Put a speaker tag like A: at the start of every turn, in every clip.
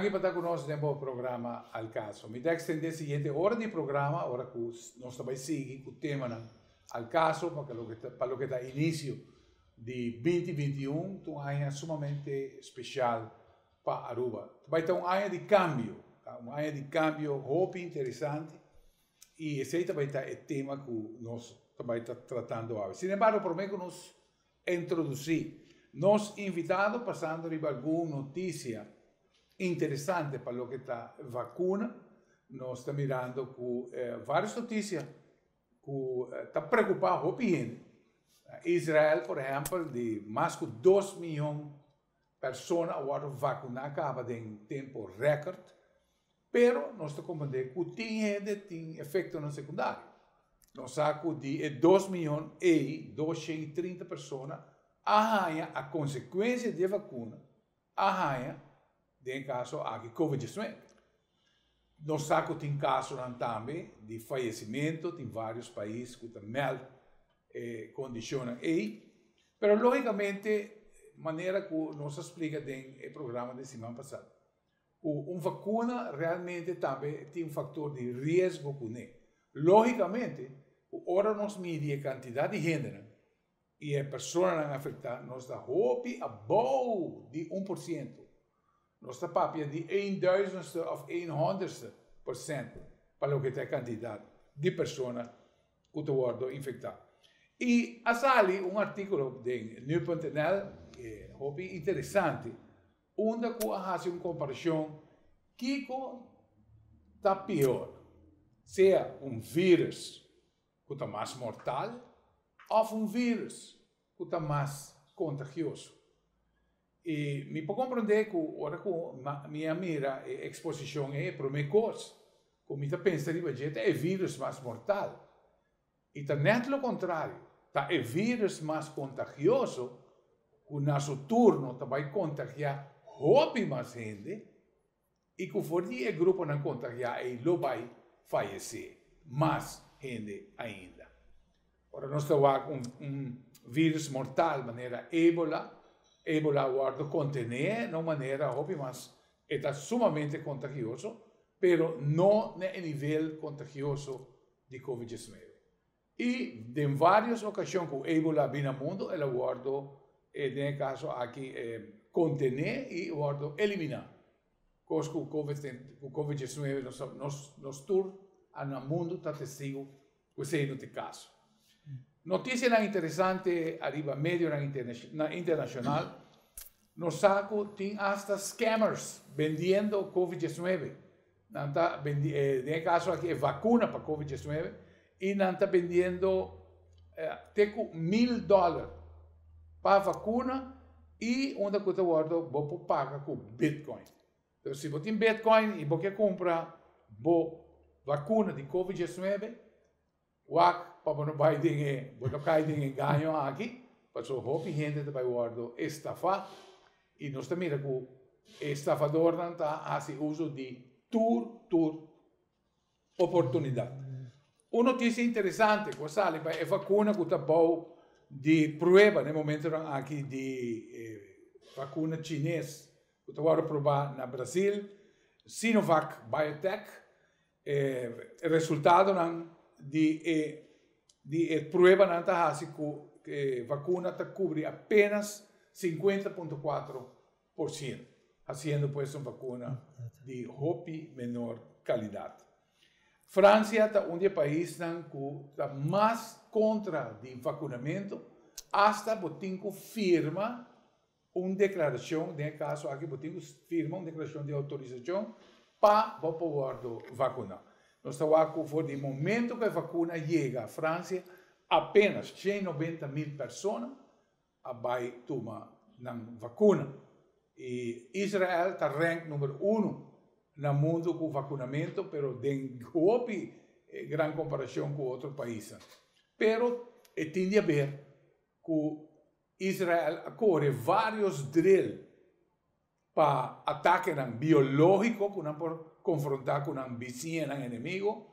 A: Danki pa ta ku nos den bo programa Al Caso. Mi ta ekstendé siguiente ora di programa ora ku nos ta bai sigui ku temanan Al Caso pa loke ta pa loke ta inisio di binti 21, ta un aña sumamente spesial pa Aruba. Ta bai ta un aña di kambio, ta un aña di kambio hopi interesante i esei ta bai ta e tema ku nos ta bai ta tratando awe. Sinembargo, promé ku nos introdusí nos invitado pasando riba algun notisia interesante pa loke ta vakuna, nos ta mirando ku vários notisia ku ta preokupá hopi hende. Israel, por ehèmpel, di mas ku 2 mion persona a wòrdu vakuná kaba den tempu rèkòrt, pero nos ta komprendé ku tin hende tin efektonan sekundario. Nos sa ku di e 2 mion ei, 230 persona a haña a konsekuensia di e vakuna, a haña, den kaso aki, COVID-19. Nos sa ku tin kasonan tambe di fayesimentu, tin vários pais ku ta meld kondishonnan ei, pero lógikamente, manera ku nos a splika den e programa di siman pasá, ku un vakuna realmente tambe tin un faktor di riesgo kuné. Lógikamente, ora nos midi e kantidat di hende i e personanan afektá, nos ta hopi abou di 1%. Nos ta papia di 1 duizendste òf 1 honderdste porshento pa loke ta e kantidat di persona ku ta wòrdu infektá. I a sali un artíkulo den nu.nl, hopi interesante, unda ku a hasi un komparashon kiko ta pió, sea un vírùs ku ta mas mortal òf un vírùs ku ta mas kontagioso. I mi por komprondé ku ora ku mi a mira e eksposishon e promé kos ku mi ta pensa riba dje ta e vírùs mas mortal. I ta nèt lo kontrario, ta e vírùs mas kontagioso ku na su turno ta bai kontagiá hopi mas hende i ku for di e gruponan kontagiá ei lo bai fayesé mas hende ainda. Ora nos ta wak un vírùs mortal manera Ebola, Ebola a wòrdu kontené na un manera hopi mas, e ta sumamente kontagioso, pero no na e nivel kontagioso di COVID-19. I den vários okashon ku Ebola a bin na mundu, el a wòrdu, den e kaso aki, kontené i wòrdu eliminá. Kos ku COVID-19 nos tur na mundu ta testigu ku esei no ta e kaso. Notisianan interesante ariba medionan internashonal, nos sa ku tin hasta scammers bendiendo COVID-19. Nan ta den e kaso aki e vakuna pa COVID-19 i nan ta bendiendo te ku $1000 pa vakuna i unda ku ta wòrdu bo por paga ku Bitcoin. Pero si bo tin Bitcoin i bo ke kumpra bo vakuna di COVID-19, wak pa bo no bai den e, bo no kai den e engaño aki, pasobra hopi hende ta bai wòrdu estafá i nos ta mira ku e estafadornan ta hasi uso di tur oportunidat. Un notisia interesante ku a sali pa e vakuna ku ta bou di prueba na e momentonan aki di vakuna chines ku ta wòrdu probá na Brasil, Sinovac Biotech, e resultadonan di e pruebanan ta hasi ku e vakuna ta kubri apenas 50.4%, hasiendo pues un vakuna di hopi menor kalidat. Fransia ta un di e paisnan ku ta mas kontra di vakunamentu, hasta bo tin ku firma un deklarashon, den e kaso aki bo tin ku firma un deklarashon di outorisashon pa bo por wòrdu vakuná. Nos ta wak ku for di momento ku e vakuna yega Fransia, apenas 190.000 persona a bai tuma nan vakuna. I Israel ta rank number 1 na mundu ku vakunamentu, pero den hopi gran komparashon ku otro paisnan. Pero e tin di haber ku Israel a kore vários drill pa atakenan biológiko ku nan por konfrontá ku nan bisiñanan enemigu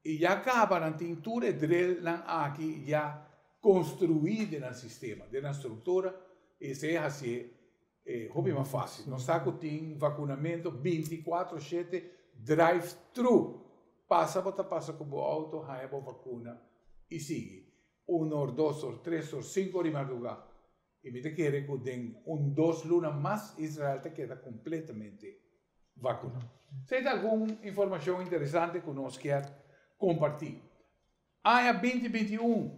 A: i ya kaba nan tin tur e drillnan aki ya konstruí den nan sistema, den nan struktura, i esei hasié. Hopi mas fásil. Nos sa ku tin vakunamentu 24/7 drive-thru. Pasa bo ta pasa ku bo outo, haña bo vakuna i sigui. 1 or, 2 or, 3 or, 5 or di mardugá. I mi ta kere ku den un 2 luna mas Israel ta keda kompletamente vakuná. Si tin algun informashon interesante ku nos ke kompartí. Aña 2021,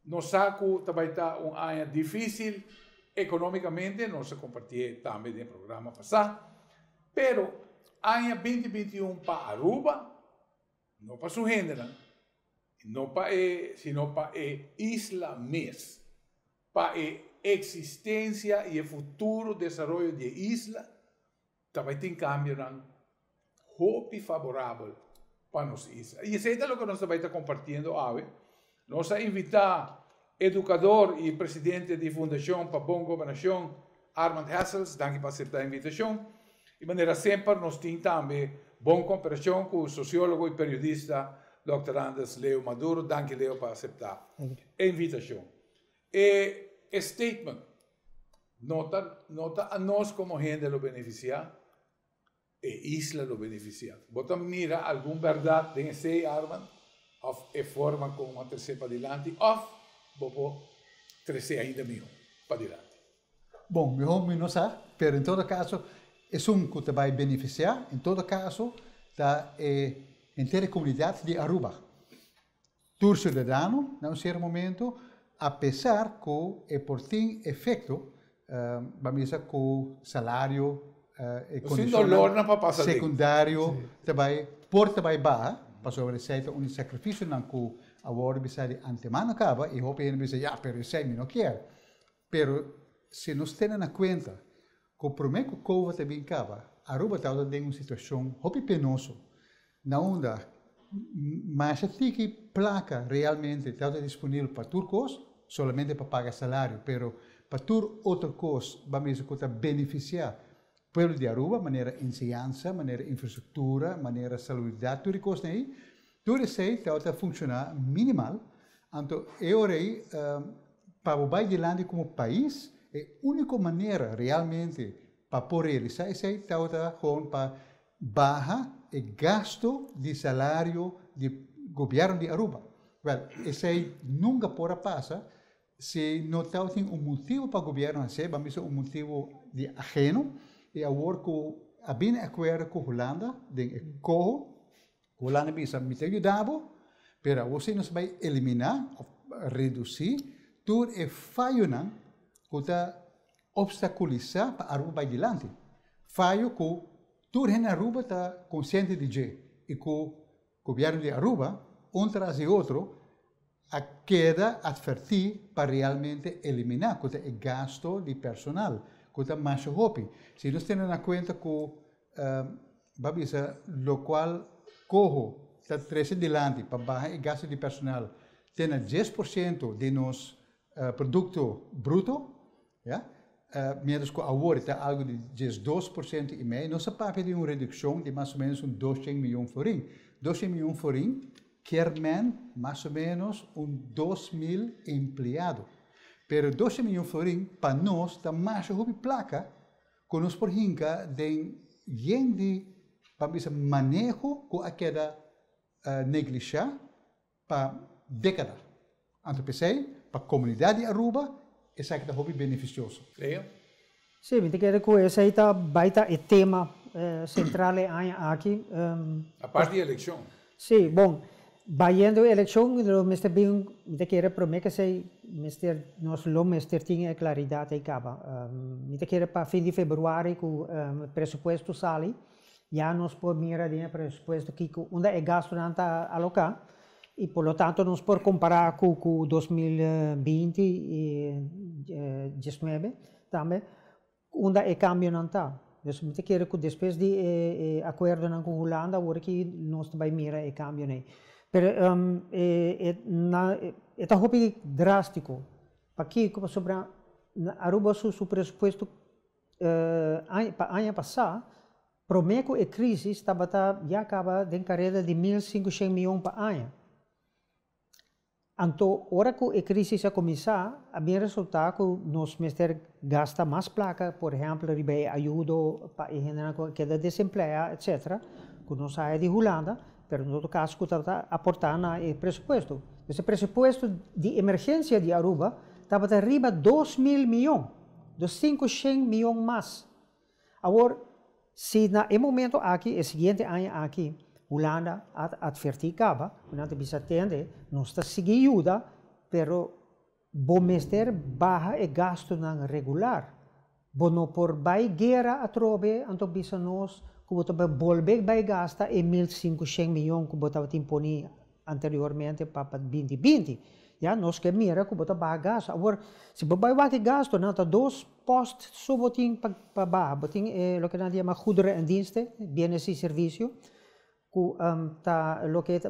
A: nos sa ku tambe ta un aña difísil ekonómikamente, nos a kompartí tambe den programa pasá, pero aña 2021 pa Aruba, no pa su hende, no, no pa e, sino pa e isla mes, pa e eksistensia i e futuro desaroyo di e isla, tambe tin kambio hopi favorabel pa nos isla. I esei ta loke nos tambe ta kompartiendo awe. Nos a invitá edukadó i presidente di Fundashon pa Bon Gobernashon, Armand Hessels, danki pa aseptá e invitashon. Di manera semper, nos tin tambe bon komparashon ku sosiólogo i periodista Dr. Andres Leo Maduro. Danki, Leo, pa aseptá e invitashon. E statement, no ta nos komo hende lo benefisiá, e isla lo benefisiá. Bo ta mira algun berdat den esei, Armand, òf e forma kon a trese padilanti, òf bo por trese ainda mihó padilanti?
B: Bon, mihó mi no sa, pero en todo kaso, esun ku ta bai benefisiá, en todo kaso, ta e henter komunidat di Aruba. Tur siudadano, na un sierto momento, apesar ku e por tin efekto, ban bisa ku salario e
A: Sin dolor no pa pasa
B: sekundario tambe por tambe baha, pasobra esei ta un sakrifisionan ku awor bisa di antemano kaba i hopi hende bisa: "Ja, pero esei mi no ke." Pero si nos tene na kuenta ku promé ku COVID a bin kaba, Aruba tabata den un situashon hopi penoso, na unda mas tiki plaka realmente tabata disponibel pa tur kos, solamente pa paga salario, pero pa tur otro kos, ban bisa ku ta benefisiá pueblo di Aruba, manera enseñansa, manera infrastruktura, manera salubridat, tur kos ei, tur esei tabata funshoná minimal. Anto, e ora ei, pa bai dilanti komo pais, e úniko manera realmente pa por realisá esei tabata gewoon pa baha e gasto di salario di gobièrnu di Aruba. Well, esei nunka por a pasa si no tin un motibu pa gobièrnu hasi, ban bisa un motibu di aheno, i awor ku a bin akuerdo ku Hulanda, den e coho, Hulanda bisa: "Mi ta yuda bo, pero awor si nos bai eliminá òf redusí tur e fayonan ku ta opstakulisá pa Aruba bai dilanti." Fayo ku tur hende Aruba ta konsiente di dje i ku gobièrnu di Aruba, un tras di otro, a keda atvertí pa realmente eliminá, ku ta e gasto di personal, ku ta mas hopi. Si nos tene na kuenta ku ban bisa lokual coho ta trese dilanti pa baha e gasto di personal te na 10% di nos produkto bruto, ja? Mientras ku awor ta algu di 12,5%, nos a papia di un redukshon di mas o ménos un 200 mion florin. 200 mion florin ke men mas o ménos un 2.000 empleado. Pero 200 mion florin pa nos ta mas hopi plaka ku nos por hinka den yen di, ban bisa, maneho ku a keda neglishá pa dékada. Anto p'esei, pa komunidat di Aruba, esaki ta hopi benefisioso.
A: Leo?
C: Si, mi ta kere ku esei ta bai ta e tema sentral aki.
A: Aparte di elekshon.
C: Si, bon, bayendo elekshon, lo mester bin, mi ta kere promé ku esei mester nos lo mester tin e klaridat ei kaba. Mi ta kere pa fin di febrüari ku presupuesto sali, ya nos por mira den e presupuesto kiko unda e gastonan ta aloká i por lo tanto nos por kompará ku 2020 i 19 tambe unda e kambionan ta. Dus mi ta kere ku despues di e akuerdonan ku Hulanda, awor aki nos ta bai mira e kambionan. Pero e ta hopi drástiko. Pakiko? Pasobra Aruba su presupuesto pa aña pasá, promé ku e krisis, tabata ya kaba den kareda di 1.500 mion pa aña. Anto, ora ku e crisis a kuminsá, a bin resultá ku nos mester gasta mas plaka, por ehèmpel riba e ayudo pa e hendenan ku a keda desempleá, etcetera, ku nos haya di Hulanda, pero en todo kaso ku tabata aportá na e presupuesto. Dus e presupuesto di emergensia di Aruba tabata riba 2000 mion, dus 500 mion mas. Awor, si na e momento aki, e siguiente aña aki, Hulanda a atvertí kaba, ku nan ta bisa tende, nos ta sigui yuda, pero bo mester baha e gastunan regular. Bo no por bai guera atrobe anto bisa nos ku bo ta bai bolbe bai gasta e 1500 mion ku bo tabatin poni anteriormente pa pa 2020. Ya, nos ke mira ku bo ta baha gastu. Awor, si bo bai wak e gastunan ta dos post so bo tin pa pa baha. Bo tin e loke nan ta yama goederen en diensten, bienes i servisio, ku ta loke ta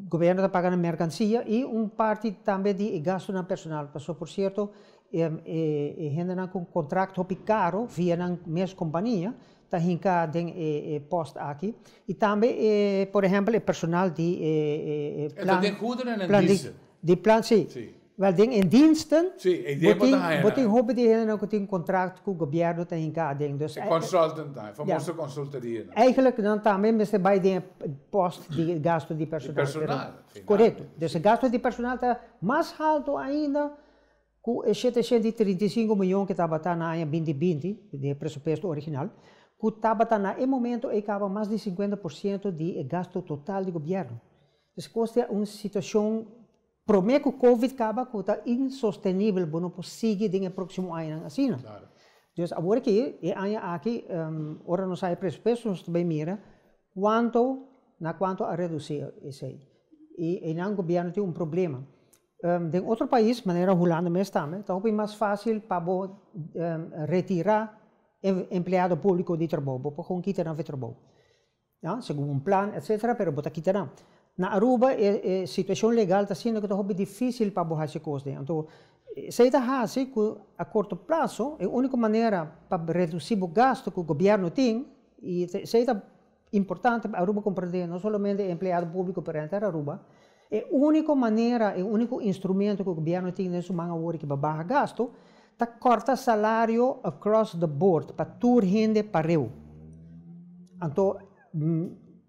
C: gobierno ta paga na merkansia i un parti tambe di e gastunan personal. Pasobra por sierto e e hendenan ku kontrakt hopi karo via nan mes kompania ta hinka den e e post aki. I tambe e por ehèmpel e personal di e e
A: E ta
C: plan
A: den goederen en
C: plan di
A: diensten.
C: di plan si.
A: Si.
C: Wèl den e diensten
A: Si, e
C: bo
A: den bo
C: tin
A: ta haña
C: bo tin
A: nan.
C: hopi di hendenan ku tin kontrakt ku gobièrnu ta hinka aden. Dus
A: E consultant nan, e
C: ja.
A: famoso consultorianan.
C: Eigenlijk nan tambe mester bai den e post di gasto di
A: Di
C: personal, pero
A: personal,
C: korekto.
A: finalmente,
C: Dus e
A: si.
C: gasto di personal ta mas haltu ainda ku e 735 mion ku tabata na aña 2020, di e presupuesto original, ku tabata na e momento ei kaba mas di 50% di e gasto total di gobièrnu. Dus kos ta un situashon promé ku Covid kaba ku ta insostenibel, bo no por sigui den e próksimo añanan asina.
A: Klaro.
C: Dus awor aki, e aña aki, ora nos haña presupuesto nos ta bai mira kuantu, na kuantu a redusí esei. I einan gobièrnu tin un problema. Den otro pais, manera Hulanda mes tambe, ta hopi mas fásil pa bo retirá empleado públiko di trabou. Bo por gewoon kita nan for trabou. Ja, segun un plan, etcetera, pero bo ta kita nan. Na Aruba e e situashon legal ta asina ku ta hopi difísil pa bo hasi kos den. Anto, esei ta hasi ku a korto plaso e úniko manera pa redusí bo gastu ku gobièrnu tin, i esei ta importante pa Aruba komprendé, no solamente e empleado públiko pero henter Aruba, e úniko manera, e úniko instrumento ku gobièrnu tin den su man awor ki pa baha gastu, ta kòrta salario across the board pa tur hende pareu. Anto,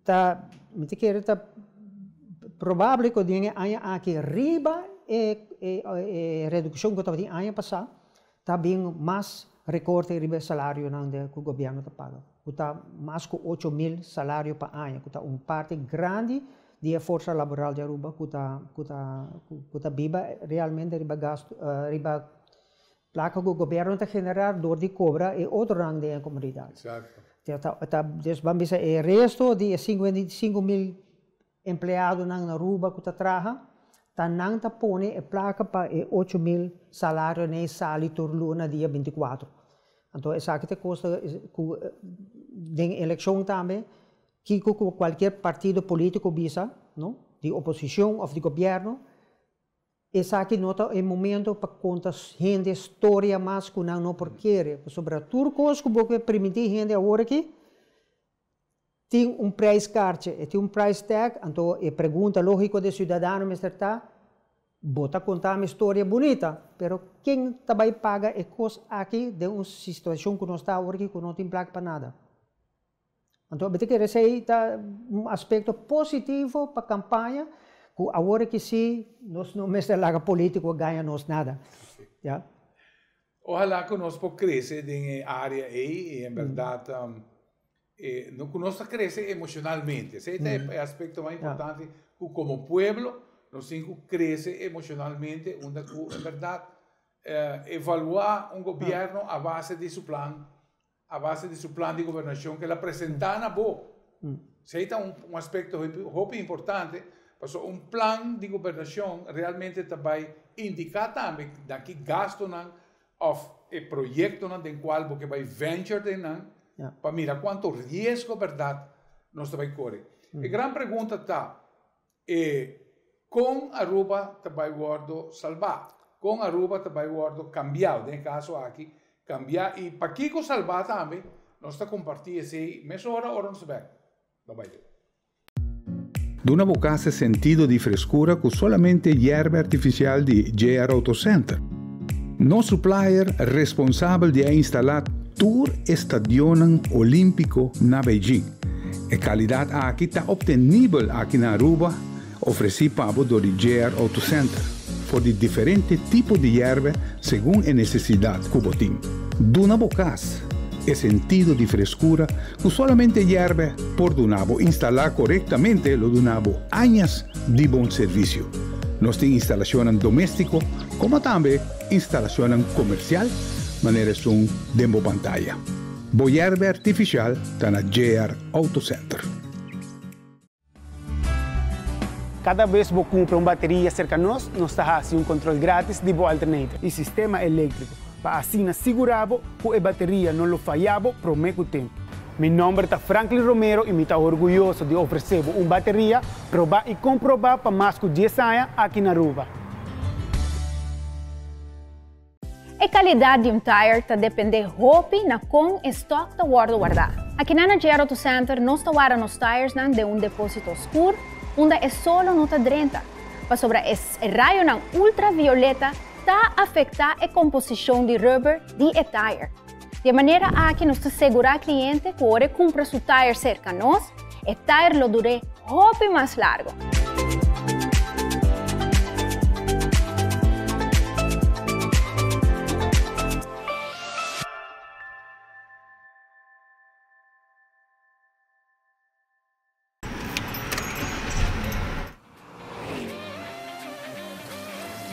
C: ta, mi ta kere ta probabel ku den e aña aki riba e e e redukshon ku tabatin aña pasá, ta bin mas rekorte riba e salarionan de ku gobièrnu ta paga, ku ta mas ku 8000 salario pa aña, ku ta un parti grandi di e forsa laboral di Aruba ku ta ku ta ku ta biba realmente riba gastu riba plaka ku gobièrnu ta generá dor di kobra e otronan den e komunidat.
A: Eksakto.
C: Ta ta dus ban bisa e resto di e 55.000 empleadonan na Aruba ku ta traha, ta nan ta pone e plaka pa e 8000 salarionan ei sali tur luna dia 24. Anto esaki ta kos ku den elekshon tambe kiko ku kualkier partido polítiko bisa, no, di oposishon òf di gobièrnu, esaki no ta e momento pa konta hende storia mas ku nan no por kere, pasobra tur kos ku bo ke primintí hende awor aki tin un prijskaartje, e tin un price tag, anto e pregunta lógiko di e siudadano mester ta, bo ta konta mi storia bunita, pero ken ta bai paga e kos aki den un situashon ku nos ta awor aki ku no tin plaka pa nada? Anto mi ta kere esei ta un aspekto positivo pa kampaña ku awor aki si nos no mester laga polítiko gaña nos nada. Ya.
A: Ohalá ku nos por krese den e área ei i en bèrdat ku nos ta krese emoshonalmente. Esei ta e aspekto mas importante ku komo pueblo nos tin ku krese emoshonalmente unda ku en bèrdat evaluá un gobièrnu a base di su plan a base di su plan di gobernashon ku el a presentá na bo. Esei ta un aspekto hopi importante, pasobra un plan di gobernashon realmente ta bai indiká tambe na ki gastunan òf e proyektonan den kual bo ke bai venture den nan pa mira kuantu riesgo bèrdat nos ta bai kore. E gran pregunta ta, e kon Aruba ta bai wòrdu salbá? Kon Aruba ta bai wòrdu kambiá? Den e kaso aki, kambiá i pakiko salbá tambe, nos ta kompartí esei mesora ora nos ta bèk. Lo bai.
D: Duna bo cas e sentido di frescura cu solamente yerba artificial di JR Auto Center. Nos supplier responsabel di a instala tur e stadionnan olimpico na Beijing. E calidad aki ta obtenibel aki na Aruba, ofreci pa bo dor di JR Auto Center, for di diferente tipo di yerba segun e necesidad cu bo tin. Duna bo cas e sentido di frescura Ku solamente yèrbe por duna bo instalá korektamente lo duna bo añas di bon servisio. Nos tin instalashonnan doméstiko komo tambe instalashonnan komersial manera esun den bo pantaya. Bo yèrbe artifisial ta na JR Auto Center.
E: Kada bes bo kumpra un bateria serka nos, nos ta hasi un kontrol gratis di bo alternator i sistema eléktriko pa asina sigurá bo ku e bateria no lo fayá bo promé ku tempu. Mi nòmber ta Franklin Romero i mi ta orguyoso di ofresé bo un bateria probá i komprobá pa mas ku dies aña aki na Aruba.
F: E kalidat di un tire ta dependé hopi na kon e stòk ta wòrdu wardá. Akinan na JR Auto Center nos ta warda nos tiresnan den un depósito skur unda e solo no ta drenta, pasobra e rayonan ultravioleta ta afektá e komposishon di rubber di e tire. Di e manera aki nos ta segurá kliente ku ora e kumpra su tire serka nos, e tire lo dur'é hopi mas largo.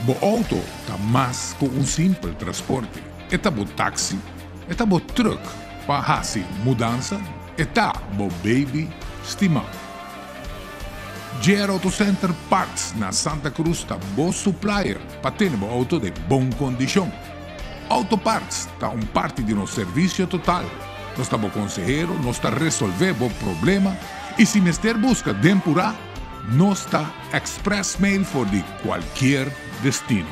G: Bo auto ta mas ku un simpel transporte. E ta bo taxi, e ta bo truck pa hasi mudansa, e ta bo baby stimá. JR Auto Center Parts na Santa Cruz ta bo supplier pa tene bo auto den bon kondishon. Auto Parts ta un parti di nos servisio total. Nos ta bo konsehero, nos ta resolvé bo problema i si mester buska den purá, nos ta express mail for di kualkier destino.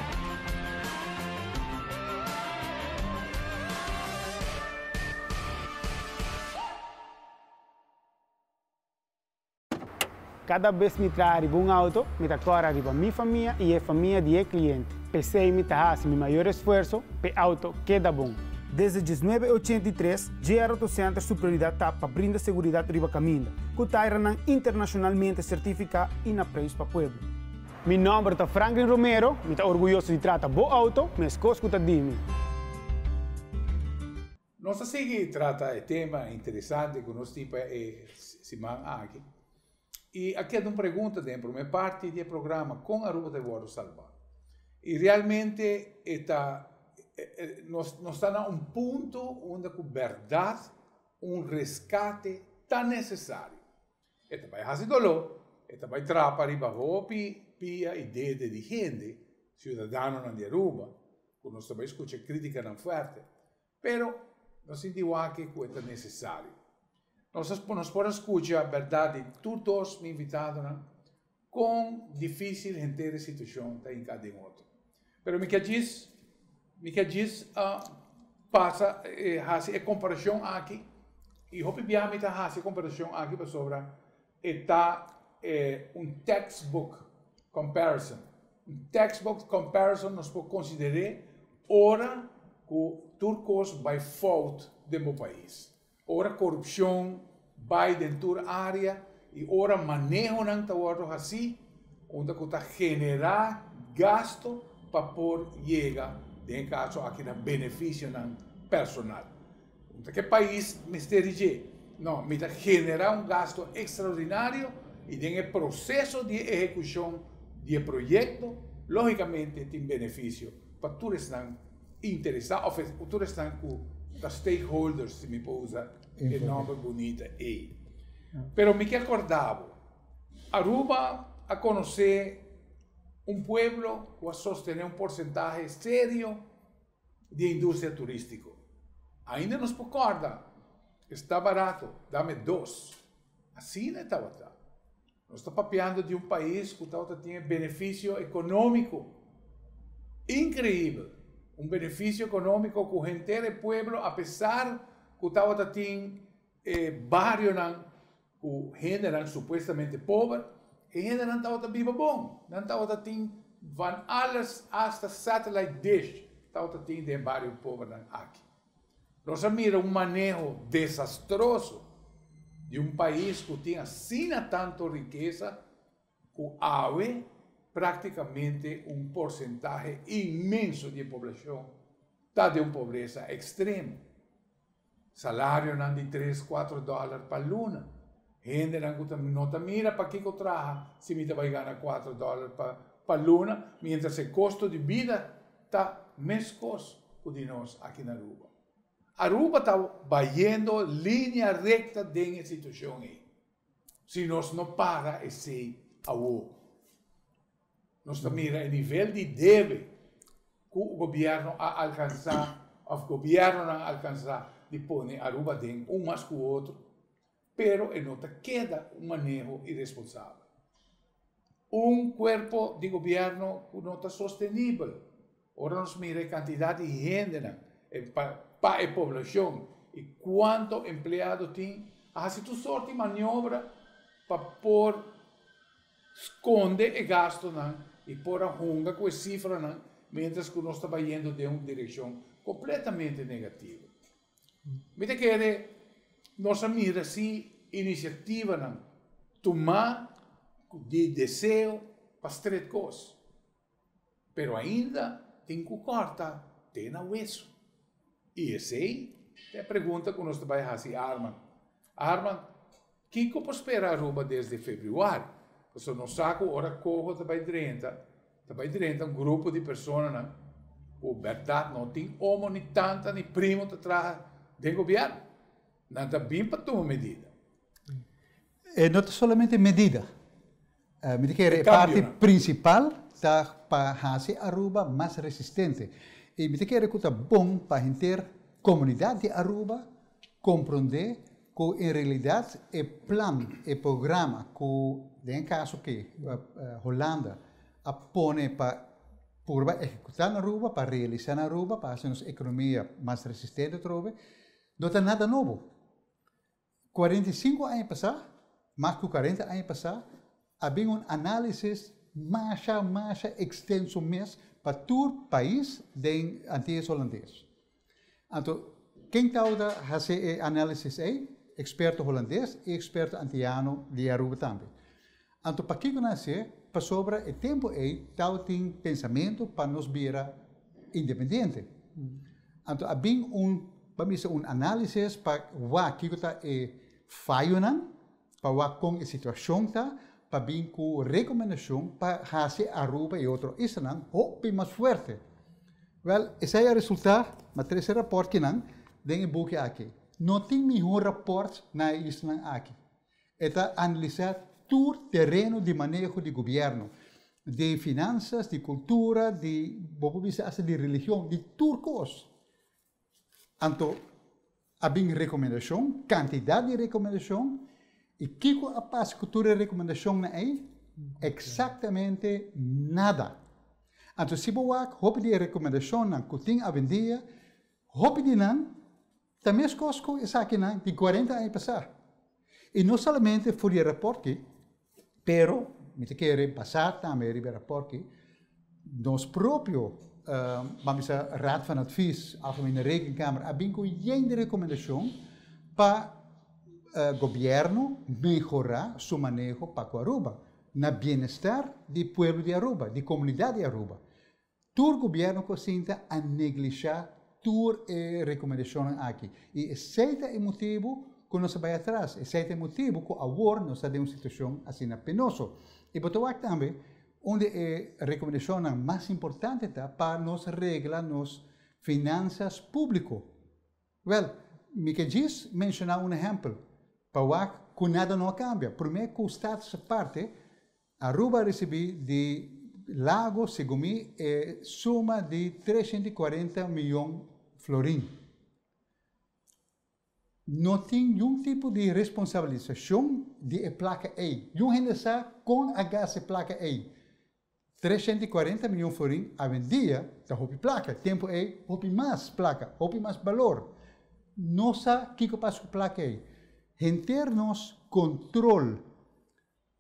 E: Kada bes mi traha riba un auto, mi ta kòrda riba mi famia i e famia di e kliente. P'esei mi ta hasi mi mayor esfuerso p'e auto keda bon. Desde diesnuebe ochenta i tres, JR Auto Center su prioridat ta pa brinda seguridat riba kaminda, ku tairanan internashonalmente sertifiká i na preis pa pueblo. Mi nòmber ta Franklin Romero, mi ta orguyoso di trata bo auto meskos ku ta di mi.
A: Nos ta sigui trata e tema interesante ku nos tin pa e siman aki. I a keda un pregunta den e promé parti di e programa, kon Aruba ta wòrdu salbá? I realmente e ta nos nos ta na un punto unda ku bèrdat un reskate ta nesesario. E ta bai hasi doló, e ta bai trapa riba hopi pia i dede di hende, siudadanonan di Aruba, ku nos ta bai skucha kritikanan fuerte, pero nos sinti wak ku e ta nesesario. Nos a nos por a skucha bèrdat di tur dos mi invitadonan kon difísil henter e situashon ta hinká den otro. Pero mi ke djis mi ke djis pasa hasi e komparashon aki i hopi bia mi ta hasi e komparashon aki pasobra e ta un textbook comparison. Un textbook comparison nos por consider'é ora cu tur cos bay fout den bo pais. Ora corupcion bay den tur area y ora manehonan ta wordo haci unda cu ta genera gasto pa por yega den e caso aki na beneficionan personal. Ta ke pais mester di dje? No, mi ta genera un gasto extraordinario y den e proceso di e ehecucion di e proyecto, logicamente tin beneficio pa tur esnan interesa of tur esnan cu ta stakeholders, si mi por usa e nomber bunita ey. Pero mi ke acorda bo, Aruba a conoce un pueblo cu a sostene un porcentahe serio di e industria turístiko. Ainda nos por kòrda, Esta barato, dame dos. Asina e tabata. Nos ta papiando di un pais ku tabata tin e benefisio ekonómiko inkreibel. Un benefisio ekonómiko ku henter e pueblo, apesar ku tabata tin e barionan ku hendenan supuestamente pober. E hendenan tabata biba bon. Nan tabata tin van alles hasta satellite dish tabata tin den e bario pobernan aki. Nos a mira un maneho desastroso di un pais cu tin asina tanto rikesa cu awe practicamente un porcentahe inmenso di e poblacion ta den un pobresa extremo. Salarionan di tres, cuatro dollar pa luna. Hendenan cu ta no ta mira pakico traha si mi ta bay gana cuatro dollar pa pa luna, mientras e costo di bida ta mescos cu di nos aki na Aruba. Aruba ta bayendo linea recta den e situacion ey. Si nos no para esey awo. Nos ta mira e nivel di debe cu gobierno a alcansa of gobiernonan a alcansa di pone Aruba den un mas cu otro, pero e no ta keda un maneho iresponsabel. Un cuerpo di gobierno cu no ta sostenibel. Ora nos mira e cantidad di hendenan pa e poblacion y cuanto empleado tin, a haci tur soort di maniobra pa por sconde e gastonan y por a hunga cu e cifranan mientras cu nos ta bayendo den un direccion completamente negativo. Mi ta kere nos a mira si iniciativanan tuma di deseo pa stret cos, pero ainda tin cu corta te na weso. Y esey ta e pregunta cu nos ta bay haci Arman. Arman, Kiko por spera Aruba desde februari? Pasobra nos sa ku ora Coho ta bai drenta, ta bai drenta un grupo di personanan ku bèrdat no tin omo ni tanta ni primo ta traha den gobièrnu. Nan ta bin pa tuma medida.
B: E no ta solamente medida. Mi ta kere e parti prinsipal ta pa hasi Aruba mas resistente. I mi ta kere ku ta bon pa henter komunidat di Aruba komprondé ku en realidat e plan, e programa ku den e kaso aki Hulanda a pone pa purba ehekutá na Aruba, pa realisá na Aruba, pa hasi nos ekonomia mas resistente atrobe, no ta nada nobo. 45 aña pasá, mas ku 40 aña pasá, a bin un análisis masha, masha ekstenso mes pa tur pais den Antillas Holandes. Anto, ken tabata hasi e análisis ei? Eksperto holandes i eksperto antiano di Aruba tambe. Anto, pakiko nan hasié? Pasobra e tempu ei tabatin pensamentu pa nos bira independiente. Anto a bin un, ban bisa un análisis pa wak kiko ta e fayonan, pa wak kon e situashon ta, pa bin ku rekomendashon pa hasi Aruba i otro islanan hopi mas fuerte. Wèl, esei a resultá na trese rapòrt kinan den e buki aki. No tin mihó rapòrt na e islanan aki. E ta analisá tur tereno di maneho di gobièrnu, di finansas, di kultura, di, bo por bisa asta di religion, di tur kos. Anto a bin rekomendashon, kantidat di rekomendashon, i kiko a pasa ku tur e rekomendashonnan ei? Eksaktamente nada. Anto si bo wak hopi di e rekomendashonnan ku tin awendia, hopi di nan Ta meskos ku esakinan di kuarenta aña pasá. I no solamente for di e rapòrt ki, pero mi ta kere basá tambe riba e rapòrt ki, nos propio, ban bisa Raad van Advies, Algemene Rekenkamer, a bin ku yen di rekomendashon pa gobièrnu mehorá su maneho pa ku Aruba, na bienestar di pueblo di Aruba, di komunidat di Aruba. Tur gobierno cu a sinta a neglisha tur e recomendacionnan aki. Y esey ta e motibo cu nos a bay atras. Esey ta e motibo cu awor nos ta den un situacion asina penoso. Y bo ta wak tambe, un di e recomendacionnan mas importante ta pa nos regla nos finanzas publico. Wel, mi ke djis menciona un ehempel pa wak cu nada no a cambia. Prome cu Status Aparte, Aruba a ricibi di Lago, segun mi, e suma di 340 miyon florin. No tin niun tipo di responsabilisacion di e placa ey. Niun hende sa con a gasta e placa ey. 340 miyon florin awendia ta hopi placa, tempo ey hopi mas placa, hopi mas balor. No sa kico pasa cu placa ey. Henter nos control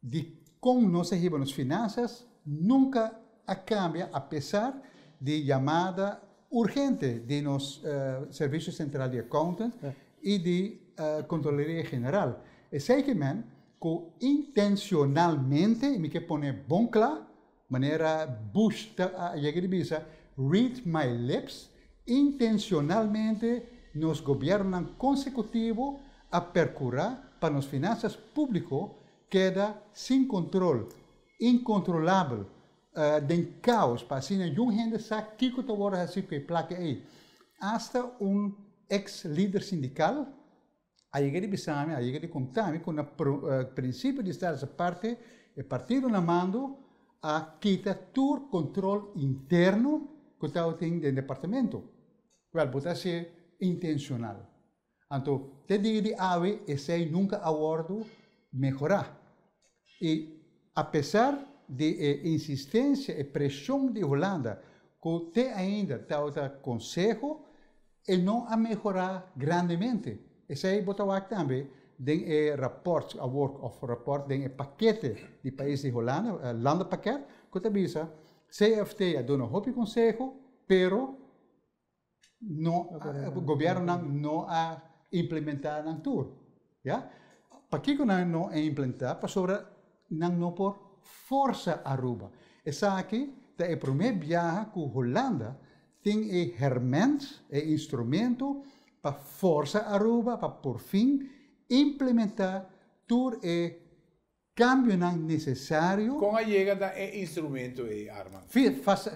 B: di. Kon nos a hiba nos finansas nunka a kambia apesar di yamada urgente di nos Servisio Sentral di Accountant i di Kontroleria General. Esei ke men ku intenshonalmente, i mi ke pone bon kla, manera Bush ta a yega di bisa, read my lips, intenshonalmente nos gobièrnunan konsekutivo a perkurá pa nos finansas públiko keda sin kontrol, inkontrolabel, den kaos, pa asina yun hende sa kiko ta wòrdu hasí ku e plaka ei. Asta un eks lider sindikal a yega di bisa mi, a yega di konta mi ku na prinsipio di Status Aparte e partido na mando a kita tur kontrol interno ku tabatin den departamento. Wèl, bo ta hasié intenshonal. Anto te dia di awe esei nunka a wòrdu mehorá. I apesar di e insistensia, e preshon di Hulanda ku te ainda tabata konseho, e no a mehorá grandemente. Esei bo ta wak tambe den e rapòrt awor òf rapòrt den e pakete di pais di Hulanda, landenpakket, ku ta bisa CFT a duna hopi konseho, pero no gobiernonan no a implementa nan tur ya pakiko nan no a implementa pasobra nan no por forsa Aruba esaki ta e prome biaha ku Hulanda tin e herment e instrumento pa forsa Aruba pa porfin implementa tur e Cambionan necesario.
A: Con a yega na e instrumento ei, Armand?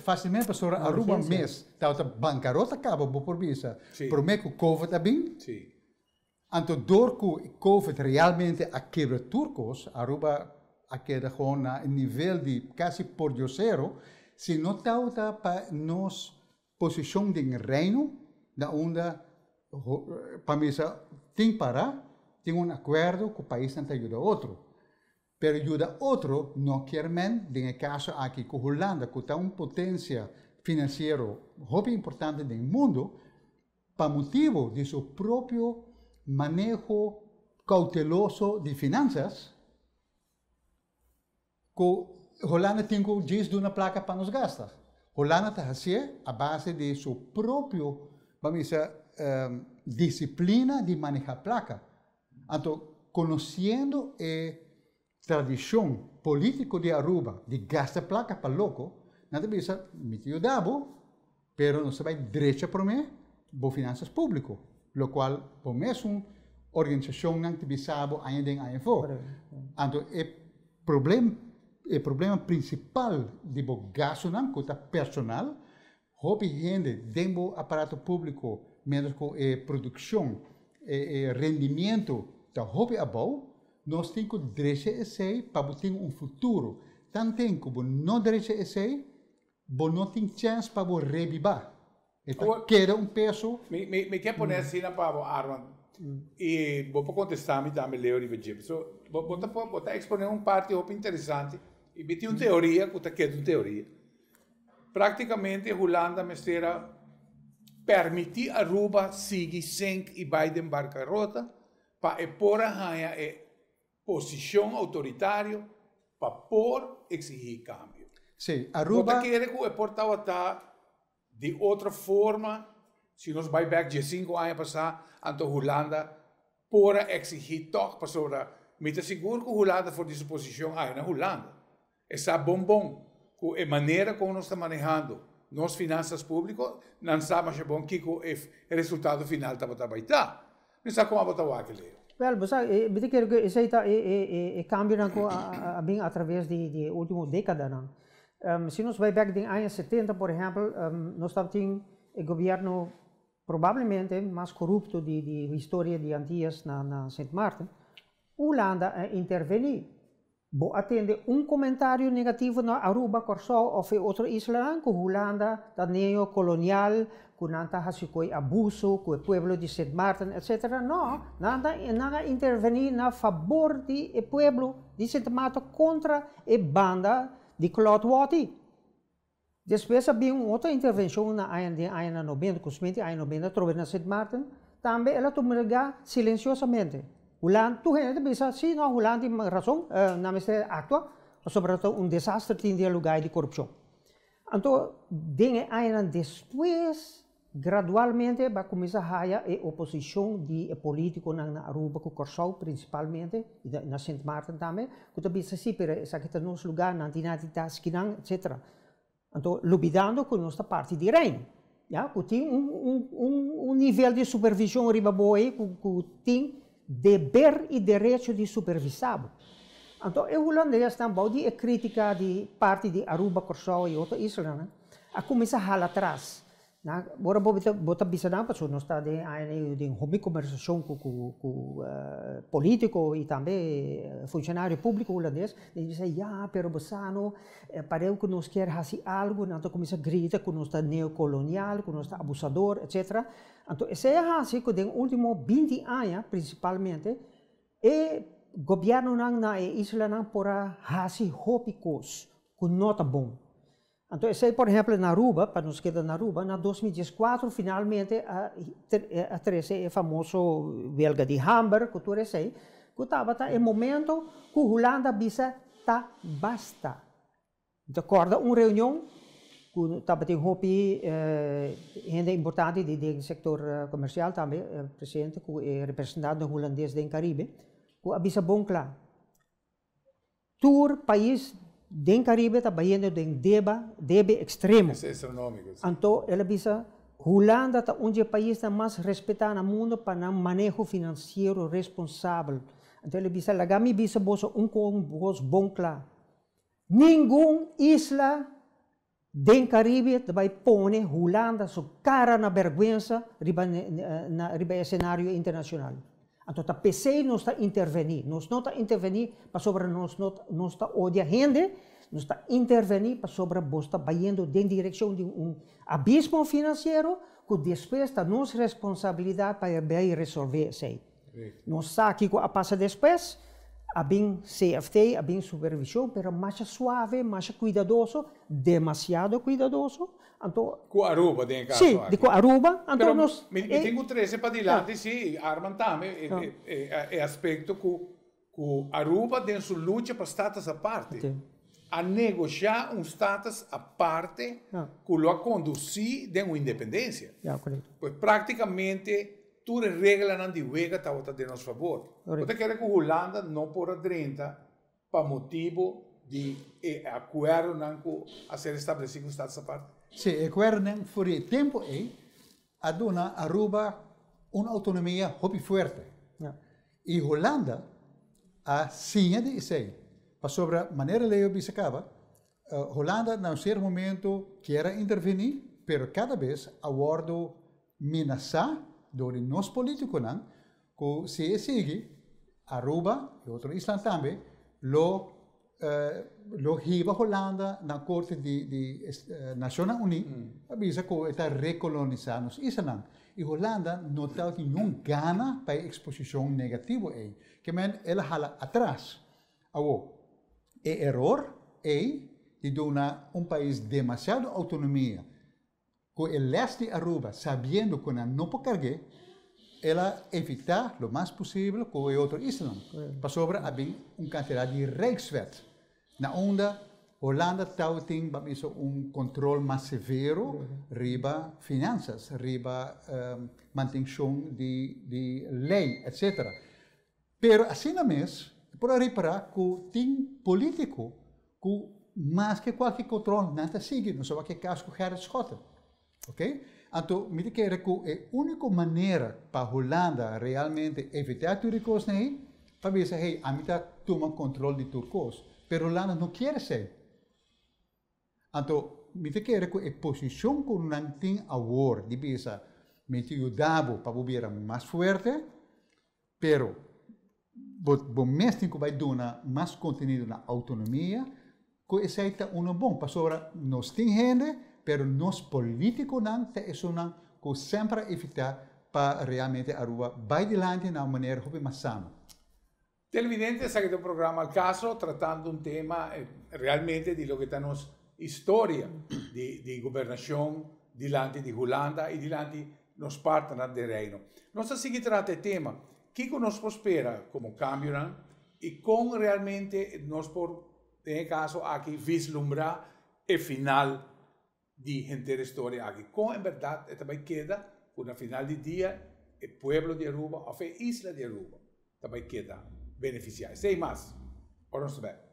B: Facilmente pasobra Aruba mes tabata bancarota caba, bo por bisa, prome cu Covid a bin. Anto door cu Covid realmente a kebra tur cos, Aruba a keda gewoon na e nivel di casi pordiosero, si no tabata pa nos posicion den Reino, na unda Pa misa tin para, tin un akuerdo ku paisnan ta yuda otro. Pero yuda otro no kier men, den e kaso aki ku Hulanda ku ta un potensia finansiero hopi importante den mundu, pa motibu di su propio maneho kouteloso di finansas, Ku Hulanda tin ku djis duna plaka pa nos gasta. Hulanda ta hasié a base di su propio, ban bisa, disiplina di manehá plaka. Anto, konosiendo e tradishon polítiko di Aruba di gasta plaka pa loko, nan ta bisa, mi ta yuda bo, pero nos ta bai drecha promé bo finansas públiko, lokual bo mesun organisashonnan ta bisa bo aña den aña afó. Anto e problem e problema prinsipal di bo gastunan ku ta personal, hopi hende den bo aparato públiko miéntras ku e produkshon, e rendimiento ta hopi abou, nos tin ku drecha esei pa bo tin un futuro. Tanten ku bo no drecha esei, Bo no tin chèns pa bo rebibá. E ta keda un peso.
A: Mi mi ke pone asina pa bo Armand i bo por kontestá mi tambe Leo riba dje. So bo bo ta bo ta eksponé un parti hopi interesante i mi tin un teoria ku ta keda un teoria. Praktikamente Hulanda mester a permití Aruba sigui sink i bai den barkarota pa e por a haña e posishon outoritario pa por eksihí kambio.
B: Sí, Aruba.
A: Bo ta kere ku e por tabata di otro forma si nos bai bèk diesinku aña pasá, anto Hulanda por a eksihí tòg pasobra mi ta sigur ku Hulanda for di su posishon ahi na Hulanda. E sa bon bon ku e manera kon nos ta manehando nos finansas públiko, nan sa masha bon kiko e resultado final tabata bai ta. Mi sa kon abo ta wak, Leo.
C: Wèl, bo sa, mi ta kere ku esei ta e kambionan ku a bin atraves di e último dékadanan. Si nos bai bèk den aña setenta, por ehèmpel, nos tabatin e gobièrnu probablemente mas korupto di historia di Antias na Sint Maarten. Hulanda a intervení. Bo a tende un komentario negativo na Aruba, Kòrsou òf e otro islanan ku Hulanda ta neokolonial, ku nan ta hasi koe abuso ku e pueblo di Sint Maarten etc. No, nan ta nan a intervení na fabor di e pueblo di Sint Maarten kontra e banda di Claude Wathey. Despues a bin un otro intervencion na aña den añanan nobenta, cusmenti aña nobenta atrobe na Sint Maarten, tambe el a tuma lugar silenciosamente. Hulanda, tur hende ta bisa, si no, Hulanda tin razon, nan mester actua. Pasobra ta un desaster tin den e lugá ei di korupshon. Anto den e añanan despues gradualmente bo a kuminsá haya e oposishon di e polítikonan na Aruba ku Kòrsou prinsipalmente i na Sint Maarten tambe ku ta bisa si pero esaki ta nos lugá, nan tin nan di ta skinan etcetera. Anto lubidando ku nos ta parti di Reino, ya, ku tin un un un nivel di supervishon riba bo ei ku ku tin deber i derecho di supervisá bo. Anto e hulandesnan bou di e krítika di parti di Aruba, Kòrsou i otro islanan a kuminsá hala atras. Nan, ora bo ta bo ta bisa nan pasobra nos ta den aña den hopi kombersashon ku ku ku polítiko i tambe funshonario públiko hulandes, nan bisa ya pero bo sa no pareu ku nos kier hasi algu nan ta kuminsá grita ku nos ta neokolonial, ku nos ta abusador etcetera. Anto esei a hasi ku den último binti aña prinsipalmente e gobièrnunan na e islanan por a hasi hopi kos ku no ta bon. Anto esei por ehempel na Aruba, pa nos keda na Aruba, na 2014 finalmente a a trece e famoso welga di hamber cu tur esei, cu tabata e momento cu Hulanda a bisa ta basta. Mi ta corda un reunion cu tabatin hopi hende importante di den sector comercial tambe presente cu e representante Hulandes den Caribe, cu a bisa bon cla, Tur pais den Caribe ta bayendo den deba, debe extremo.
A: Es astronómico, si.
C: Anto el a bisa, Hulanda ta un dje paisnan mas respetá na mundo pa nan maneho financiero responsabel. Anto el a bisa, laga mi bisa boso un cos bon cla, ningun isla den Caribe ta bay pone Hulanda su cara na berguensa riba na riba e escenario internacional. Anto ta pesey nos ta interveni. Nos no ta interveni pasobra nos no nos ta odia hende, nos ta interveni pasobra bos ta bayendo den direccion di un abismo financiero cu despues ta nos responsabilidad pa bay resolve esey. Nos sa kiko a pasa despues, a bin CFT, a bin supervision, pero masha suave, masha cuidadoso, demasiado cuidadoso, anto.
A: Cu Aruba den e caso
C: aki. Si, di cu Aruba, anto
A: Pero
C: nos.
A: mi tin cu trece padilanti, si, Armand tambe, e aspecto cu cu Aruba den su lucha pa status aparte, a negocia un status aparte cu lo a conduci den un independencia. Pues practicamente Tur e reglanan di wega tabata den nos fabor. Bo ta kere ku Hulanda no por a drenta pa motibu di e akuerdonan ku a ser establesí ku Status Aparte?
B: Sí, e akuerdonan for di e tempu ei a duna Aruba un outonomia hopi fuerte. I Hulanda a siña di esei, pasobra manera Leo bisa kaba, Hulanda na un sierto momento kier a intervení, pero kada bes a wòrdu Menasá dor di nos polítikonan ku si e sigui, Aruba i otro islan tambe lo lo hiba Hulanda na korte di di Nashonnan Uní pa bisa ku e ta rekolonisá nos islanan. I Hulanda no tabatin niun gana pa e eksposishon negativo ei. Ke men el a hala atras. Awor, e eror ei di duna un pais demasiado outonomia Ku e les di Aruba, sabiendo ku nan no por karg'é, el a evitá lo mas posibel ku e otro islanan, pasobra a bin un kantidat di Rijkswet, na unda Hulanda tabatin ban bisa un kontrol mas severo riba finansas, riba mantenshon di lei, etcetera. Pero asina mes e por a ripará ku tin polítiko ku maske kualke kontrol nan ta sigui, nos a wak e kas ku Gerrit Schotten. Ok? Anto mi ta kere ku e úniko manera pa Hulanda realmente evitá tur e kosnan ei ta bisa hey ami ta tuma kontrol di tur kos, pero Hulanda no kier esei. Anto mi ta kere ku e posishon ku nan tin awor di bisa mi ta yuda bo pa bo bira mas fuerte, pero bo bo mes tin ku bai duna mas kontenido na outonomia, ku esei ta uno bon pasobra nos tin hende pero nos politikonan ta esunnan ku semper a evitá pa realmente Aruba bai dilanti na un manera hopi mas sano.
A: Televidente, esaki ta un programa Al Caso tratando un tema realmente di loke ta nos historia di di gobernacion dilanti di Hulanda y dilanti nos partnernan den Reino. Nos ta sigui trata e tema, kico nos por spera como cambionan y con realmente nos por. den e kaso aki vislumbrá e final di henter e storia aki. Kon en bèrdat e ta bai keda ku na final di dia e pueblo di Aruba òf e isla di Aruba ta bai keda benefisiá. Esei mas ora nos ta bèk.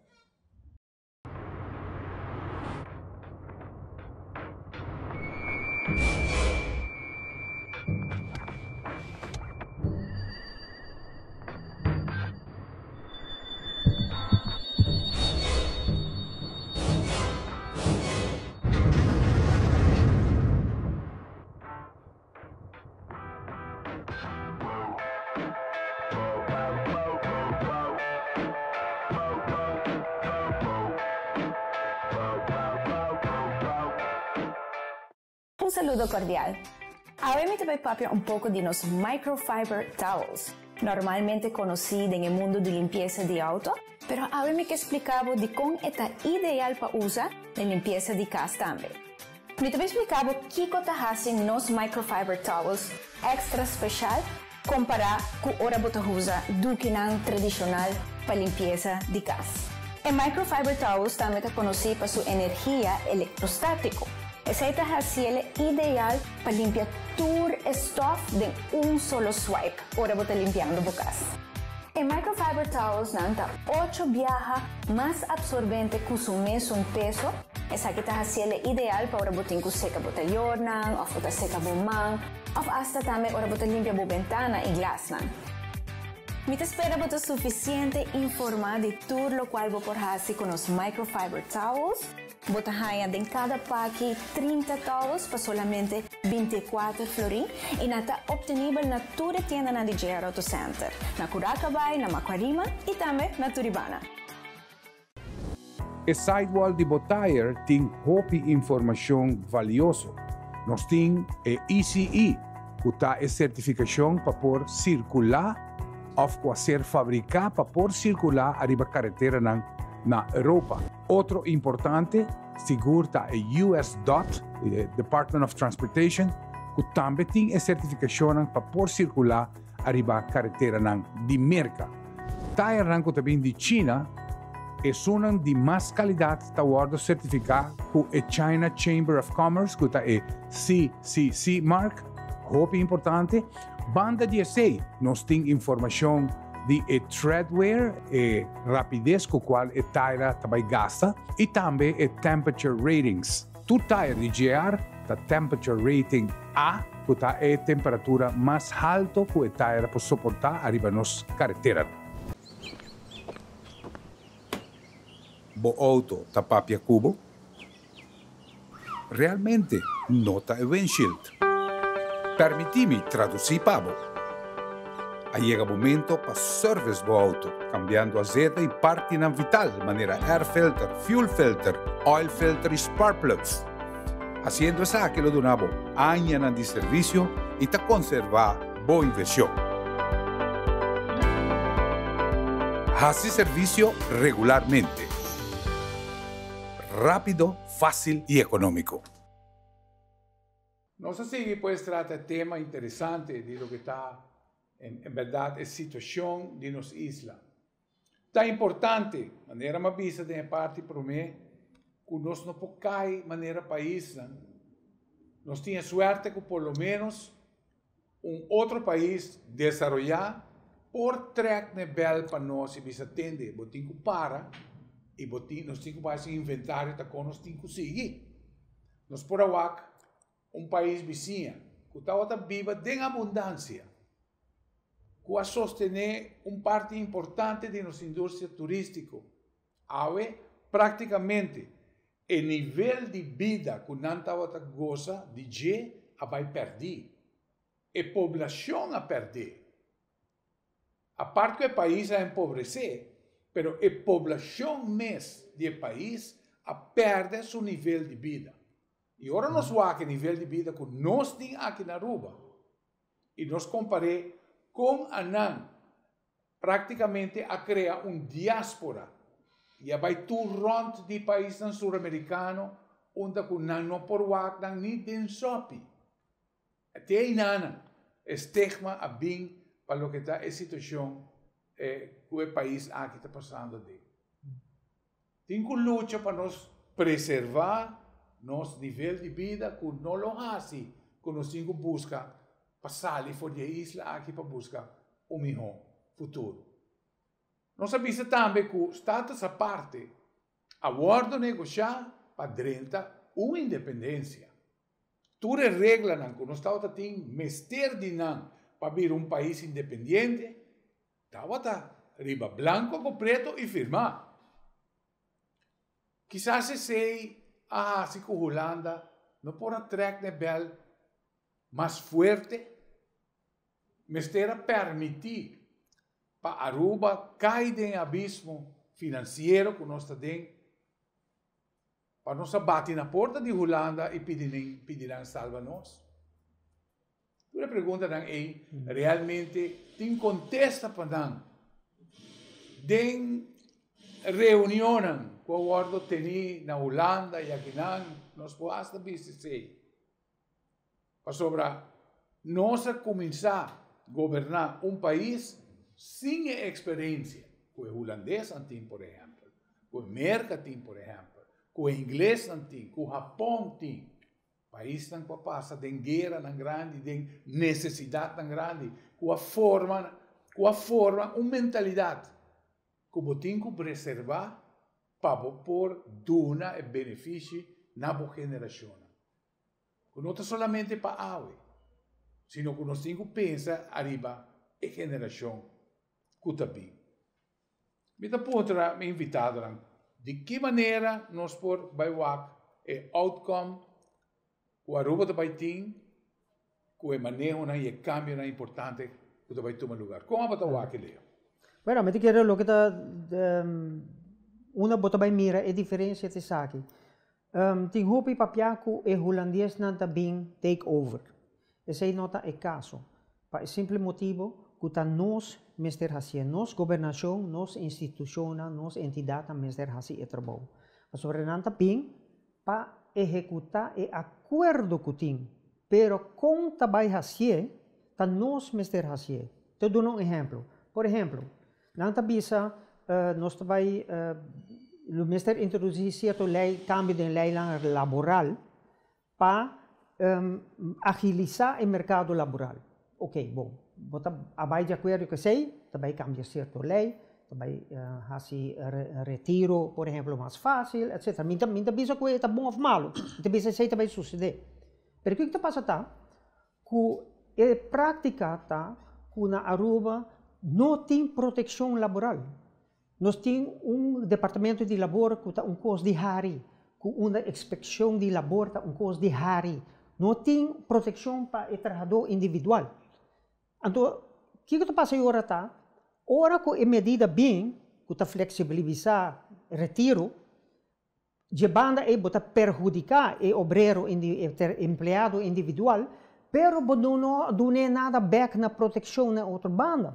H: Un saludo cordial. Awe mi ta bay papia un poco di nos microfiber towels, normalmente conoci den e mundo di limpieza di auto, pero awe mi ke splica bo dicon e ta ideal pa usa den limpieza di cas tambe. Mi ta bay splica bo kico ta haci nos microfiber towels extra special compara cu ora bo ta usa dukinan tradicional pa limpieza di cas. E microfiber towels tambe ta conoci pa su energia electrostatico. Esey ta haciele ideal pa limpia tur e stof den un solo swipe ora bo ta limpiando bo cas. E microfiber towels nan ta ocho biaha mas absorbente cu su mesun peso. Esaki ta haciele ideal pa ora bo tin cu seca bo tayornan of bo ta seca bo man of hasta tambe ora bo ta limpia bo bentana y glasnan. Mi ta spera bo ta suficiente informa di tur locual bo por haci cu nos microfiber towels. Bo ta haña den kada paki 30 towels pa solamente 24 florin i nan ta optenibel na tur e tiendanan di JR Auto Center, na Curacabai, na Macuarima i tambe na Turibana.
D: E sidewall di bo tire tin hopi informacion valioso. Nos tin e ECE, cu ta e certificacion pa por circula of cu a ser fabrica pa por circula ariba careteranan na Europa. Otro importante sigur ta e US dot, e Department of Transportation, cu tambe tin e certificacionnan pa por circula ariba careteranan di Merca. Tayernan cu ta bin di China, esunnan di mas calidad ta wordo certifica cu e China Chamber of Commerce, cu ta e CCC mark, hopi importante. Banda di esey nos tin informacion di e treadwear, e rapidez cu cual e taira ta bay gasta y tambe e temperature ratings. Tur tair di GR ta temperature rating A, cu ta e temperatura mas halto cu e taira por soporta ariba nos caretera. Bo auto ta papia cu bo? Realmente no ta e windshield. Permití mi tradusí pa bo. A yega momento pa service bo auto, cambiando azeta y partinan vital manera air filter, fuel filter, oil filter y spark plugs. Haciendo esaki lo duna bo añanan di servicio y ta conserva bo inversion. Haci servicio regularmente. Rápido, fácil y económico.
A: Nos a sigui pues trata e tema interesante di loke ta en berdad e situacion di nos isla. Ta importante, manera mi a bisa den e parti prome, cu nos no por cay manera paisnan. Nos tin e suerte cu por lo menos un otro pais desaroyá por trèk n'e bèl pa nos i bisa tende bo tin ku para i bo tin nos tin ku bai hasi inventario ta kon nos tin ku sigui. Nos por a wak un pais bisiña ku tabata biba den abundansia ku a sostené un parti importante di nos industria turístiko. Awe práktikamente E nivel di bida ku nan tabata gosa di dje a bai pèrdí. E poblashon a pèrdé. Apart ku e pais a empobresé, pero e poblashon mes di e pais a pèrdè su nivel di bida. I ora nos wak e nivel di bida ku nos tin aki na Aruba i nos kompar'é kon a nan Práktikamente a krea un diáspora i a bai tur rònt di paisnan suramerikano unda ku nan no por wak nan ni den sòpi. Te einanan e stigma a bin pa loke ta e situashon ku e pais aki ta pasando aden. Tin ku lucha pa nos preservá nos nivel di bida ku no lo hasi ku nos tin ku buska pa sali for di e isla aki pa buska un mihó futuro. Nos a bisa tambe ku Status Aparte a wòrdu negoshá pa drenta un independensia. Tur e reglanan ku nos tabata tin mester di nan pa bira un pais independiente tabata riba blanko ku preto i firmá. Kisas esei a hasi ku Hulanda no por a trèk n'e bèl mas fuerte. Mester a pèrmití pa Aruba kai den e abismo finansiero ku nos ta den, pa nos a bati na porta di Hulanda i pidi pidi nan salba nos? Tur e preguntanan ei realmente tin kontesta pa nan den reunionnan ku a wòrdu tení na Hulanda i akinan nos por asta bisa esei. Pasobra nos a kuminsá goberná un pais sin e eksperensia ku e hulandesnan tin, por ehèmpel, ku e Merka tin, por ehèmpel, ku e inglesnan tin, ku Hapon tin. Paisnan ku a pasa den gueranan grandi, den nesesidatnan grandi, ku a forma, ku a forma un mentalidat ku bo tin ku preservá pa bo por duna e benefishi na bo generashonnan. Ku no ta solamente pa awe, sino ku nos tin ku pensa ariba e generashon ku ta bin. Mi ta puntra mi invitadonan, di ki manera nos por bai wak e outcome ku Aruba ta bai tin ku e manehonan i e kambionan importante ku ta bai tuma lugar? Kon abo ta wak e, Leo?
C: Bueno, mi ta kere loke ta unda bo ta bai mira e diferensia ta esaki. Tin hopi papia ku e hulandesnan ta bin take over. Esei no ta e kaso, pa e simple motibu ku ta nos mester hasié, nos gobernashon, nos institushonnan, nos entidatnan mester hasi e trabou. Pasobra nan ta bin pa ehekutá e akuerdo ku tin, pero kon ta bai hasié, ta nos mester hasié. Ta duna un ehèmpel. Por ehèmpel, Nan ta bisa nos ta bai lo mester introdusí sierto lei, kambio den leinan laboral pa agilisá e merkado laboral. Oke, bon, bo ta a bai di akuerdo ku esei, ta bai kambia sierto lei, ta bai hasi retiro por ehemplo mas fásil, etsetera. Mi ta mi ta bisa ku e ta bon òf malu, mi ta bisa esei ta bai susedé. Pero kiko ta pasa ta Ku e práktika ta ku na Aruba no tin protekshon laboral. Nos tin un departamento di labor ku ta un kos di hari, ku unda inspekshon di labor ta un kos di hari. No tin protekshon pa e trahadó individual. Anto kiko ta pasa e ora ta, ora ku e medida bin ku ta fleksibilisá retiro, Dje banda ei bo ta perhudiká e obrero, e empleado individual, pero bo no dun'é nada bèk na protekshon na e otro banda.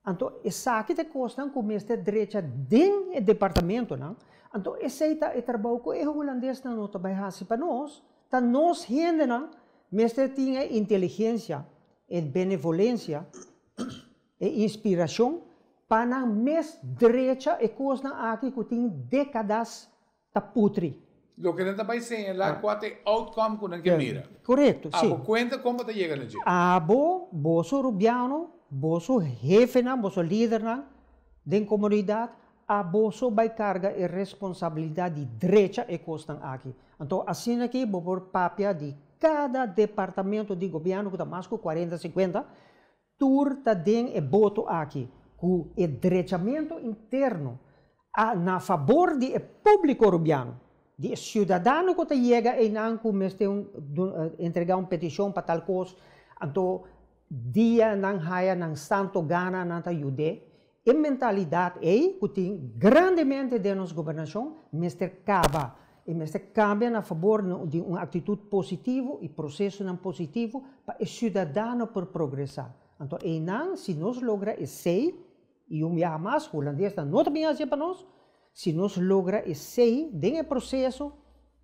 C: Anto esaki ta e kosnan ku mester drecha den e departamentonan, anto esei ta e trabou ku e hulandesnan no ta bai hasi pa nos, ta nos hendenan mester tin e inteligensia, e benevolensia, E inspirashon pa nan mes drecha e kosnan aki ku tin dekadas ta putri.
A: Loke nan ta bai señalá kua ta e outcome ku nan ke mira.
C: Korekto, si.
A: Abo kuenta kon bo ta yega na dje.
C: Abo, boso rubiano, boso hefenan, boso lidernan den komunidat, aboso bai karga e responsabilidat di drecha e kosnan aki. Anto asina aki bo por papia di kada departamento di gobièrnu ku ta mas ku kuarenta, sinkuenta, Tur ta den e boto aki ku e drechamentu interno a na fabor di e públiko rubiano, di e siudadano ku ta yega einan ku mester un entregá un petishon pa tal kos, anto dia nan haya nan santo gana nan ta yud'é. E mentalidat ei ku tin grandemente den nos gobernashon mester kaba. E mester kambia na fabor di un aktitut positivo i prosesonan positivo pa e siudadano por progresá. Anto einan si nos logra esei, i un biaha mas hulandesnan no ta bin hasié pa nos, si nos logra esei den e proseso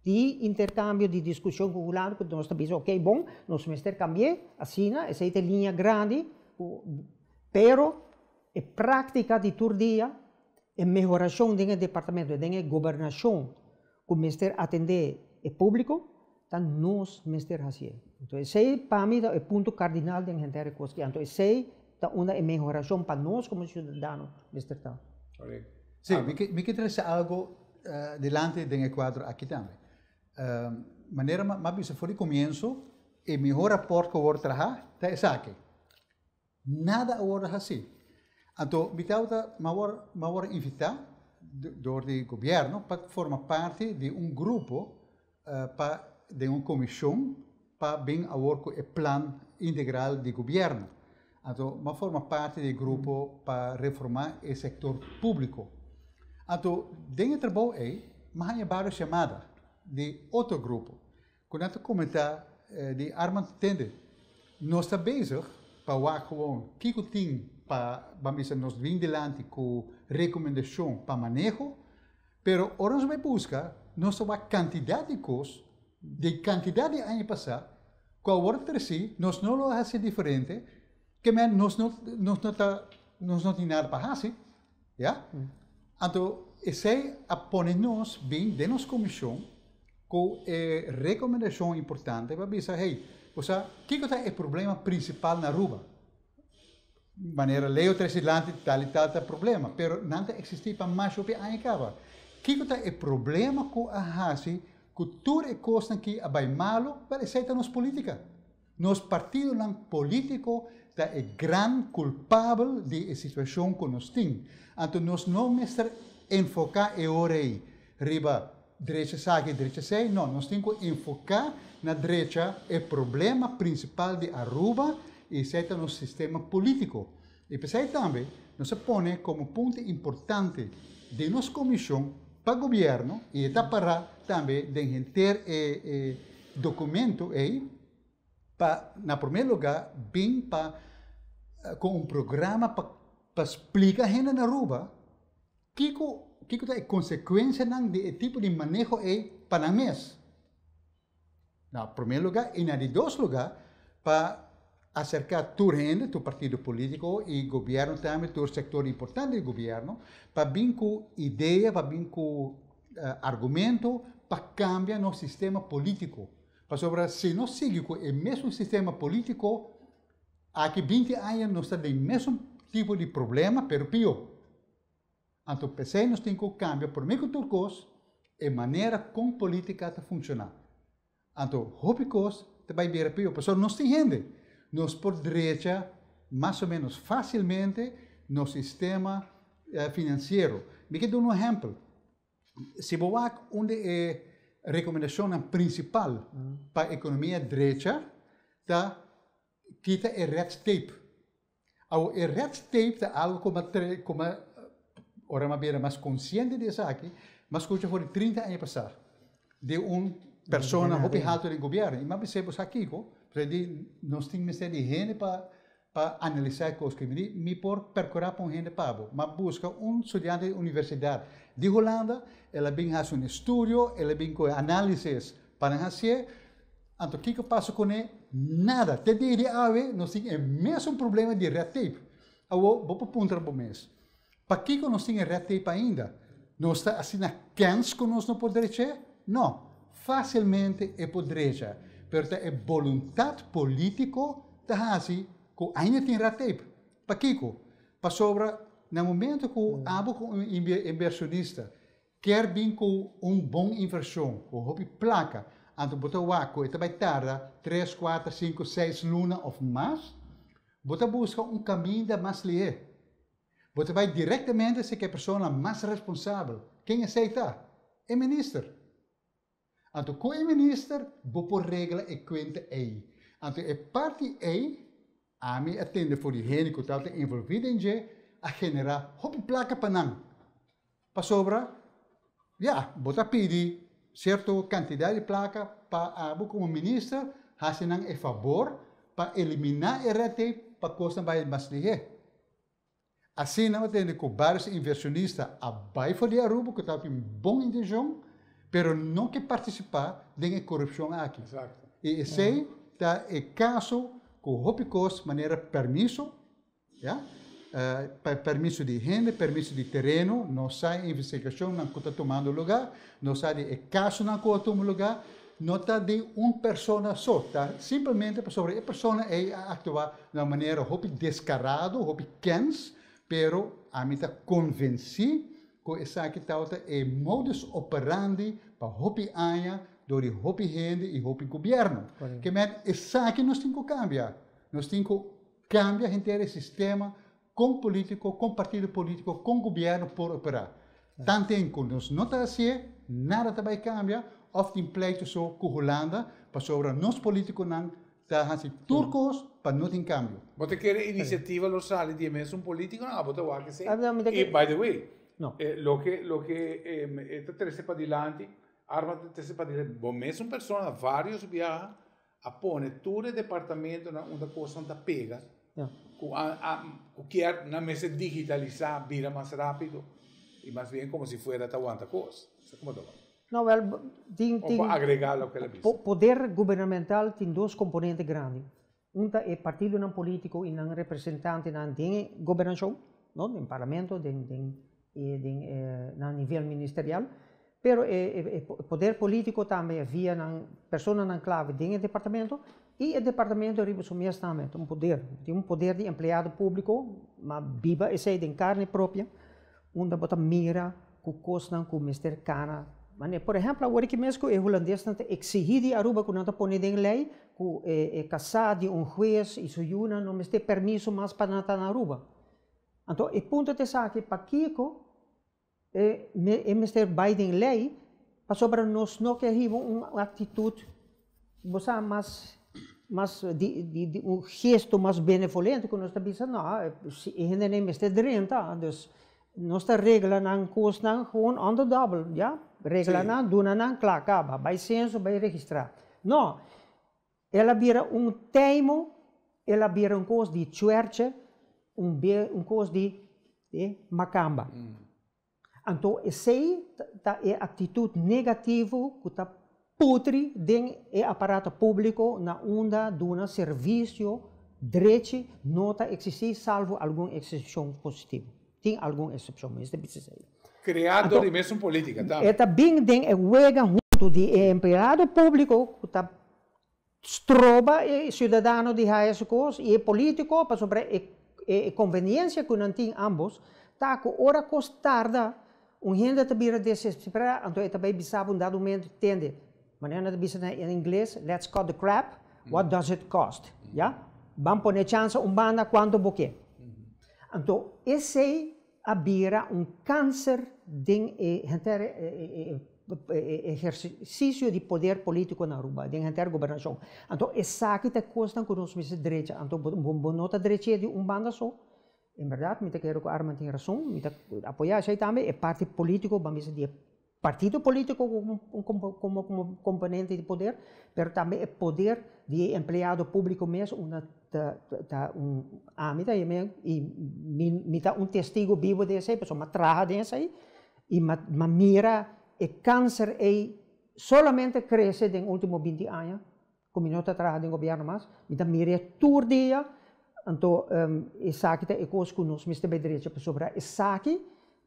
C: di interkambio, di diskushon ku Hulanda ku nos ta bisa oke bon nos mester kambi'é asina, esei ta e liña grandi ku pero e práktika di tur dia. E mehorashon den e departamento, den e gobernashon ku mester atendé e públiko, ta nos mester hasié. Anto esei pa mi ta e punto kardinal den henter e kos aki. Anto esei ta unda e mehorashon pa nos komo siudadano mester ta.
A: Korekto.
B: Sí, mi ke mi ke trese algo dilanti den e kuadro aki tambe. Manera mi a bisa for di komienso, e mihó rapòrt ku a wòrdu trahá ta esaki. Nada a wòrdu hasí. Anto mi tabata, mi a wòrdu, mi a wòrdu invitá dor di gobièrnu pa forma parti di un grupo pa den un komishon pa bin awor ku e plan integral di gobièrnu. Anto mi a forma parti di e grupo pa reformá e sektor públiko. Anto den e trabou ei mi a haña bários yamada di otro grupo Ku nan ta komentá di Armand tende, nos ta bezig pa wak gewoon kiko tin pa ban bisa nos bin dilanti ku rekomendashon pa maneho, pero ora nos bai buska nos ta wak kantidat di kos di kantidat di aña pasá ku awor tresí nos no lo a hasi diferente ke men nos no nos no ta nos no tin nada pa hasi ya. Anto esei a pone nos bin den nos komishon Ku e rekomendashon importante pa bisa, hey, bo sa kiko ta e problema prinsipal na Aruba? Manera Leo trese dilanti tal i tal ta problema, pero nan ta eksistí pa mas hopi aña kaba. Kiko ta e problema ku a hasi ku tur e kosnan ki a bai malu? Wèl, esei ta nos polítika. Nos partidonan polítiko ta e gran kulpabel di e situashon ku nos tin. Anto nos no mester enfoká e ora ei riba drecha esaki, drecha esei, no, nos tin ku enfoká na drecha e problema prinsipal di Aruba i esei ta nos sistema polítiko. I p'esei tambe nos a pone komo punto importante den nos komishon pa gobièrnu i e ta pará tambe den henter e dokumento ei pa na promé lugá bin pa ku un programa pa pa splika hende na Aruba kiko kiko ta e konsekuensianan di e tipo di maneho ei pa nan mes. Na promé lugá i na di dos lugá pa aserká tur hende, tur partido polítiko i gobièrnu tambe, tur sektor importante di gobièrnu pa bin ku idea, pa bin ku argumento pa kambia nos sistema polítiko. Pasobra si nos sigui ku e mesun sistema polítiko, aki binti aña nos ta den mesun tipo di problema pero pió. Anto p'esei nos tin ku kambia promé ku tur kos e manera kon polítika ta funshoná. Anto hopi kos ta bai bira pió pasobra nos tin hende. Nos por drecha mas o ménos fásilmente nos sistema finansiero. Mi ke duna un ehèmpel. Si bo wak un di e rekomendashonnan prinsipal pa ekonomia drecha ta kita e red tape. Awor e red tape ta algo ku m'a ku m'a ora m'a bira mas konsiente di esaki, m'a skucha for di trinta aña pasá di un persona hopi haltu den gobièrnu i m'a bis'é bo sa kiko, pasobra di nos tin mester di hende pa pa analisá e kos ku mi di mi por perkurá pa un hende pa bo. M'a buska un studiante di universidat di Hulanda, el a bin hasi un estudio, el a bin ku e análisis pa nan hasié. Anto kiko pasa kuné? Nada! Te dia di awe nos tin e mesun problema di red tape. Awor bo por puntra bo mes, Pakiko nos tin e red tape ainda? Nos ta asina kens ku nos no por drech'é? No, fásilmente e por drecha, pero ta e boluntat polítiko ta hasi ku ainda tin red tape. Pakiko? Pasobra na momento ku abo ku un invershonista Kier bin ku un bon invershon, ku hopi plaka, anto bo ta wak ku e ta bai tarda tres, kuater, sinku, seis luna òf mas, bo ta buska un kaminda mas lihé. Bo ta bai direktamente serka e persona mas responsabel. Ken esei ta? E minister. Anto ku e minister bo por regla e kuenta ei. Anto e parti ei, ami a tende for di hende ku tabata envolví den dje, a generá hopi plaka pa nan. Pasobra, ya, bo ta pidi sierto kantidat di plaka pa abo komo minister hasi nan e fabor pa eliminá e red tape pa kosnan bai mas lihé. Asina bo tende ku vários invershonista a bai for di Aruba ku tabatin bon intenshon, pero no ke partisipá den e korupshon aki. I esei ta e kaso ku hopi kos manera permiso, ya, Permiso di hende, permiso di tereno, no sa investigacionnan cu ta tumando lugar, no sa di e casonan cu a tuma lugar, no ta di un persona so, ta simplemente pasobra e persona ey a actua na un manera hopi descarado, hopi kens, pero ami ta convenci cu esaki tawata e modus operandi pa hopi aña door di hopi hende y hopi gobierno. Ke men esaki nos tin cu cambia, nos tin cu cambia henter e sistema con politico, con partido politico, con gobierno por opera. Tanten cu nos no ta hacié, nada ta bay cambia of tin pleito so cu Hulanda pasobra nos politiconan ta haci tur cos pa no tin cambio.
A: Bo ta kere iniciativa lo sali di e mesun politiconan? Abo ta wak esey? Y by the way, loke loke e ta trece padilanti, Arma ta trece padilanti, bo mesun persona varios biaha a pone tur e departamentonan unda cosnan ta pega cu a a cu kier nan mester digitalisa bira mas rapido y mas bien como si fuera ta wanta cos. Sa como ta wak?
C: No, wel, tin,
A: O
C: tin,
A: por agrega loke el a bisa.
C: Poder gubernamental tin dos componente grandi. Un ta e partidonan politico y nan representantenan den e gobernacion, no, den parlamento, den, den, den e, na nivel ministerial. Pero e, e poder politico tambe via nan personanan clave den e departamento y e departamento riba su mes tambe ta un poder. Tin un poder di empleado publico, ma biba esey den carne propia, unda bo ta mira cu cosnan cu mester cana. Mane, por ehempel, awor aki mes cu e hulandesnan ta exigi di Aruba cu nan ta pone den ley cu e casa di un huez y su yunan no mester permiso mas pa nan ta na Aruba. Anto e punto ta esaki, pakico e e mester bay den ley? Pasobra nos no ke hiba un actitud, bo sa, mas mas di di di un gesto mas benevolente cu nos ta bisa no, si e hendenan mester drenta, dus nos ta regla nan cosnan gewoon on the double, ya, regla nan, duna nan, cla, caba, bay censo, bay registra. No, el a bira un teimo, el a bira un cos di chuerche, un un cos di macamba. Anto esey ta e actitud negativo cu ta putri den e aparato publico na unda duna servicio drechi no ta existi salvo algun excepcion positivo. Tin algun excepcion, mester bisa esey.
A: Crea dor di mesun politica tambe.
C: E ta bin den e wega hunto di e empleado publico cu ta stroba e ciudadano di haya su cos y e politico pasobra e conveniencia cu nan tin ambos ta cu ora cos tarda un hende ta bira desespera anto e ta bay bisa bo un dado momento tende manera nan ta bisa na ingles let's cut the crap what does it cost ya ban pone chansa un banda cuanto bo ke anto esey a bira un cáncer den e henter e ehercicio di poder politico na Aruba, den henter gobernacion. Anto esaki ta e cosnan cu nos mester drecha. Anto bo no ta drech'é di un banda so. En berdad mi ta kere cu Armand tin rason, mi ta apoya esey tambe, e parti politico ban bisa di e partido politico como como componente di poder, pero tambe e poder di e empleado publico mes unda ta ta un ami ta yam'e y mi mi ta un testigo bibo di esey pasobra mi a traha den esey y mi a mira e cancer ey solamente crece den ultimo binti aña cu mi no ta traha den gobierno mas, mi ta mir'e tur dia, anto esaki ta e cos cu nos mester bay drecha pasobra esaki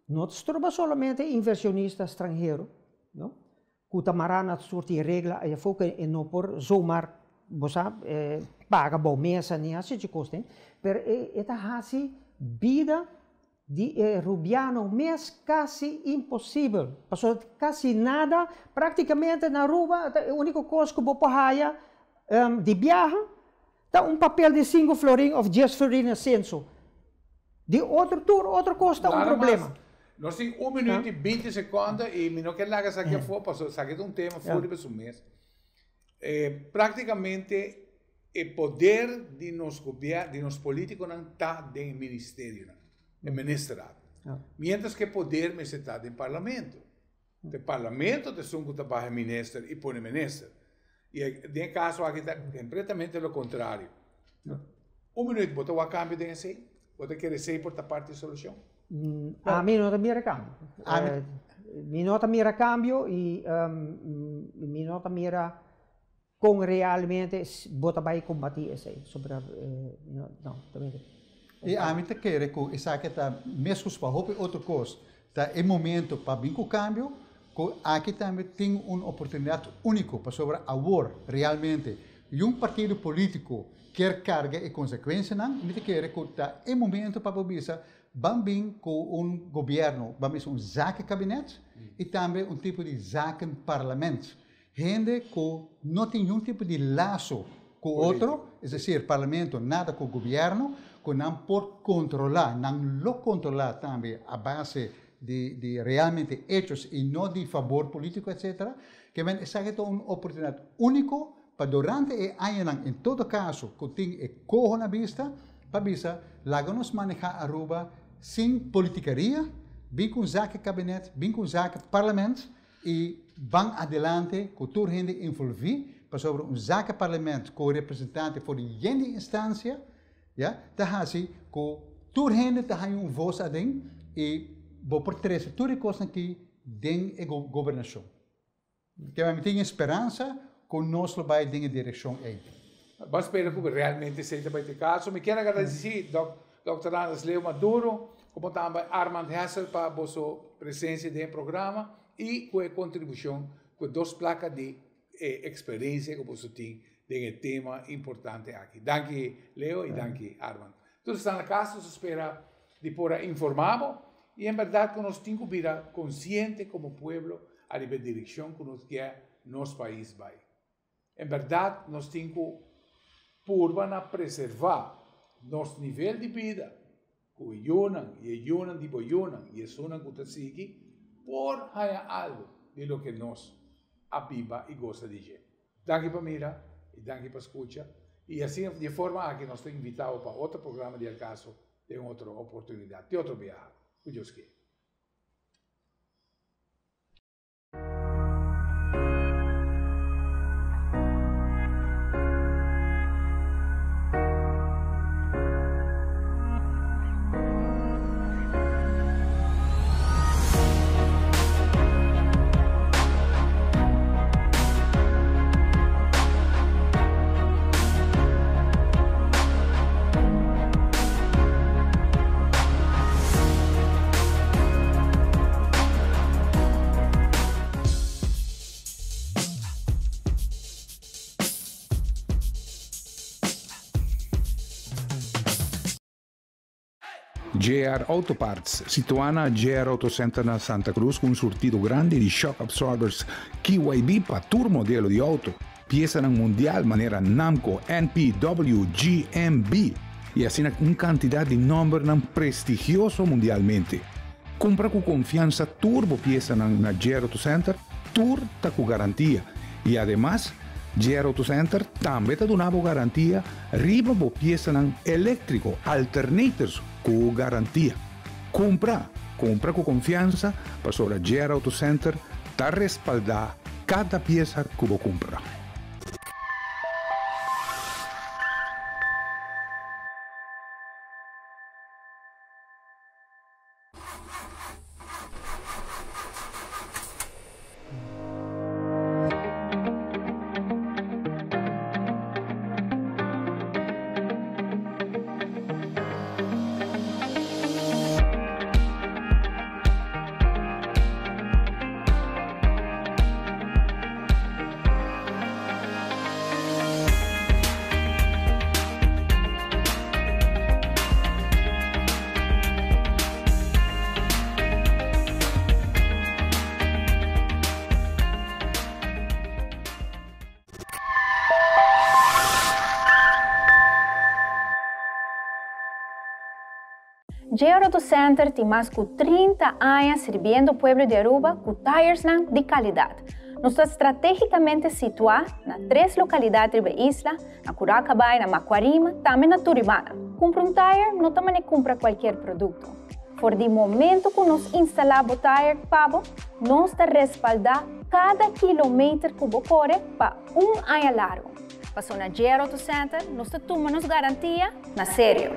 C: no ta stroba solamente inversionista stranhero, no, cu ta mara na soort di regla aya afo cu e no por zomaar, bo sa, paga bou mesa ni haci dje cos den, pero e ta haci bida di e Rubiano mes casi imposibel, pasobra casi nada, practicamente na Aruba ta e unico cos cu bo por haya di biaha ta un papel di cinco florin of dies florin na censo, di otro tur otro cos ta un problema.
A: Nos tin un minuut y binti seconde y mi no kier laga esaki afo pasobra esaki ta un tema fuer riba su mes. Practicamente E poder di nos gobier, di nos politiconan ta den e ministerionan, e ministerraad. Mientras cu e poder mester ta den parlamento. E parlamento ta esun cu ta baha e minister y pone minister. Y den e caso aki ta completamente lo contrario. Un minuut, bo ta wak cambio den esey? Bo ta kere esey por ta parti di e solucion?
C: Ami no ta mira cambio. Mi no ta mira cambio y mi no ta mira Kon realmente bo ta bai kombatí esei? Sobra no, no, ta mira.
B: I ami ta kere ku esaki ta meskos pa hopi otro kos, ta e momento pa bin ku kambio, ku aki tambe tin un oportunidat úniko, pasobra awor realmente yun partido polítiko kier karga e konsekuensianan, mi ta kere ku ta e momento pa bo bisa ban bin ku un gobièrnu, ban bisa un zakenkabinet i tambe un tipo di zakenparlament. Hende ku no tin niun tipo di laso ku otro, es desir, parlamento nada ku gobièrnu, ku nan por kontrolá, nan lo kontrolá tambe a base di di realmente hechos i no di fabor polítiko etcetera. Ke men esaki ta un oportunidat úniko pa durante e añanan en todo kaso ku tin e koho na bista pa bisa laga nos manehá Aruba sin politikeria, bin ku un zakenkabinet, bin ku un zakenparlament, I ban adelante ku tur hende involví, pasobra un zakenparlement ku representante for di yen di instansia, ya, ta hasi ku tur hende ta haña un vos aden i bo por trese tur e kosnan aki den e gobernashon. Kema mi tin e speransa ku nos lo bai den e direkshon ei.
A: Ban spera ku realmente esei ta bai ta e kaso. Mi kier agradesí Dòkter Anders Leo Maduro komo tambe Armand Hessel pa boso presensia den e programa i ku e kontribushon ku e dos plaka di e eksperensia ku boso tin den e tema importante aki. Danki Leo i danki Armand. Tur esnan na kas nos ta spera di por a informá bo i en bèrdat ku nos tin ku bira konsiente komo pueblo ariba e direkshon ku nos kier nos pais bai. En bèrdat nos tin ku purba na preservá nos nivel di bida ku e yunan i e yunan di bo yunan i esunnan ku ta sigui por haña algu di loke nos a biba i gosa di dje. Danki pa mira i danki pa skucha i asina di e forma aki nos ta invitá bo pa otro programa di Al Caso den otro oportunidat di otro biaha ku Dios kier.
D: JR Auto Parts, situá na JR Auto Center na Santa Cruz ku un surtido grandi di shock absorbers KYB pa tur modelo di auto. Piesanan mundial manera Namco, NP, W, G, M, B y asina un cantidad di nombernan prestigioso mundialmente. Cumpra cu confiansa tur bo piesanan na JR Auto Center, tur ta cu garantia y ademas JR Auto Center tambe ta duna bo garantia riba bo piesanan electrico, alternators cu garantia. Cumpra, cumpra cu confiansa pasobra JR Auto Center ta respalda cada pieza cu bo cumpra.
F: JR Auto Center tin mas cu 30 aña sirbiendo pueblo di Aruba cu tiresnan di calidad. Nos ta strategicamente situa na tres localidad riba e isla, na Curacabay, na Macuarima, tambe na Turibana. Cumpra un tire no ta mane cumpra cualkier producto. For di momento cu nos instala bo tire pa bo, nos ta respalda cada kilometer cu bo core pa un aña largo. Paso na JR Auto Center nos ta tuma nos garantia na serio.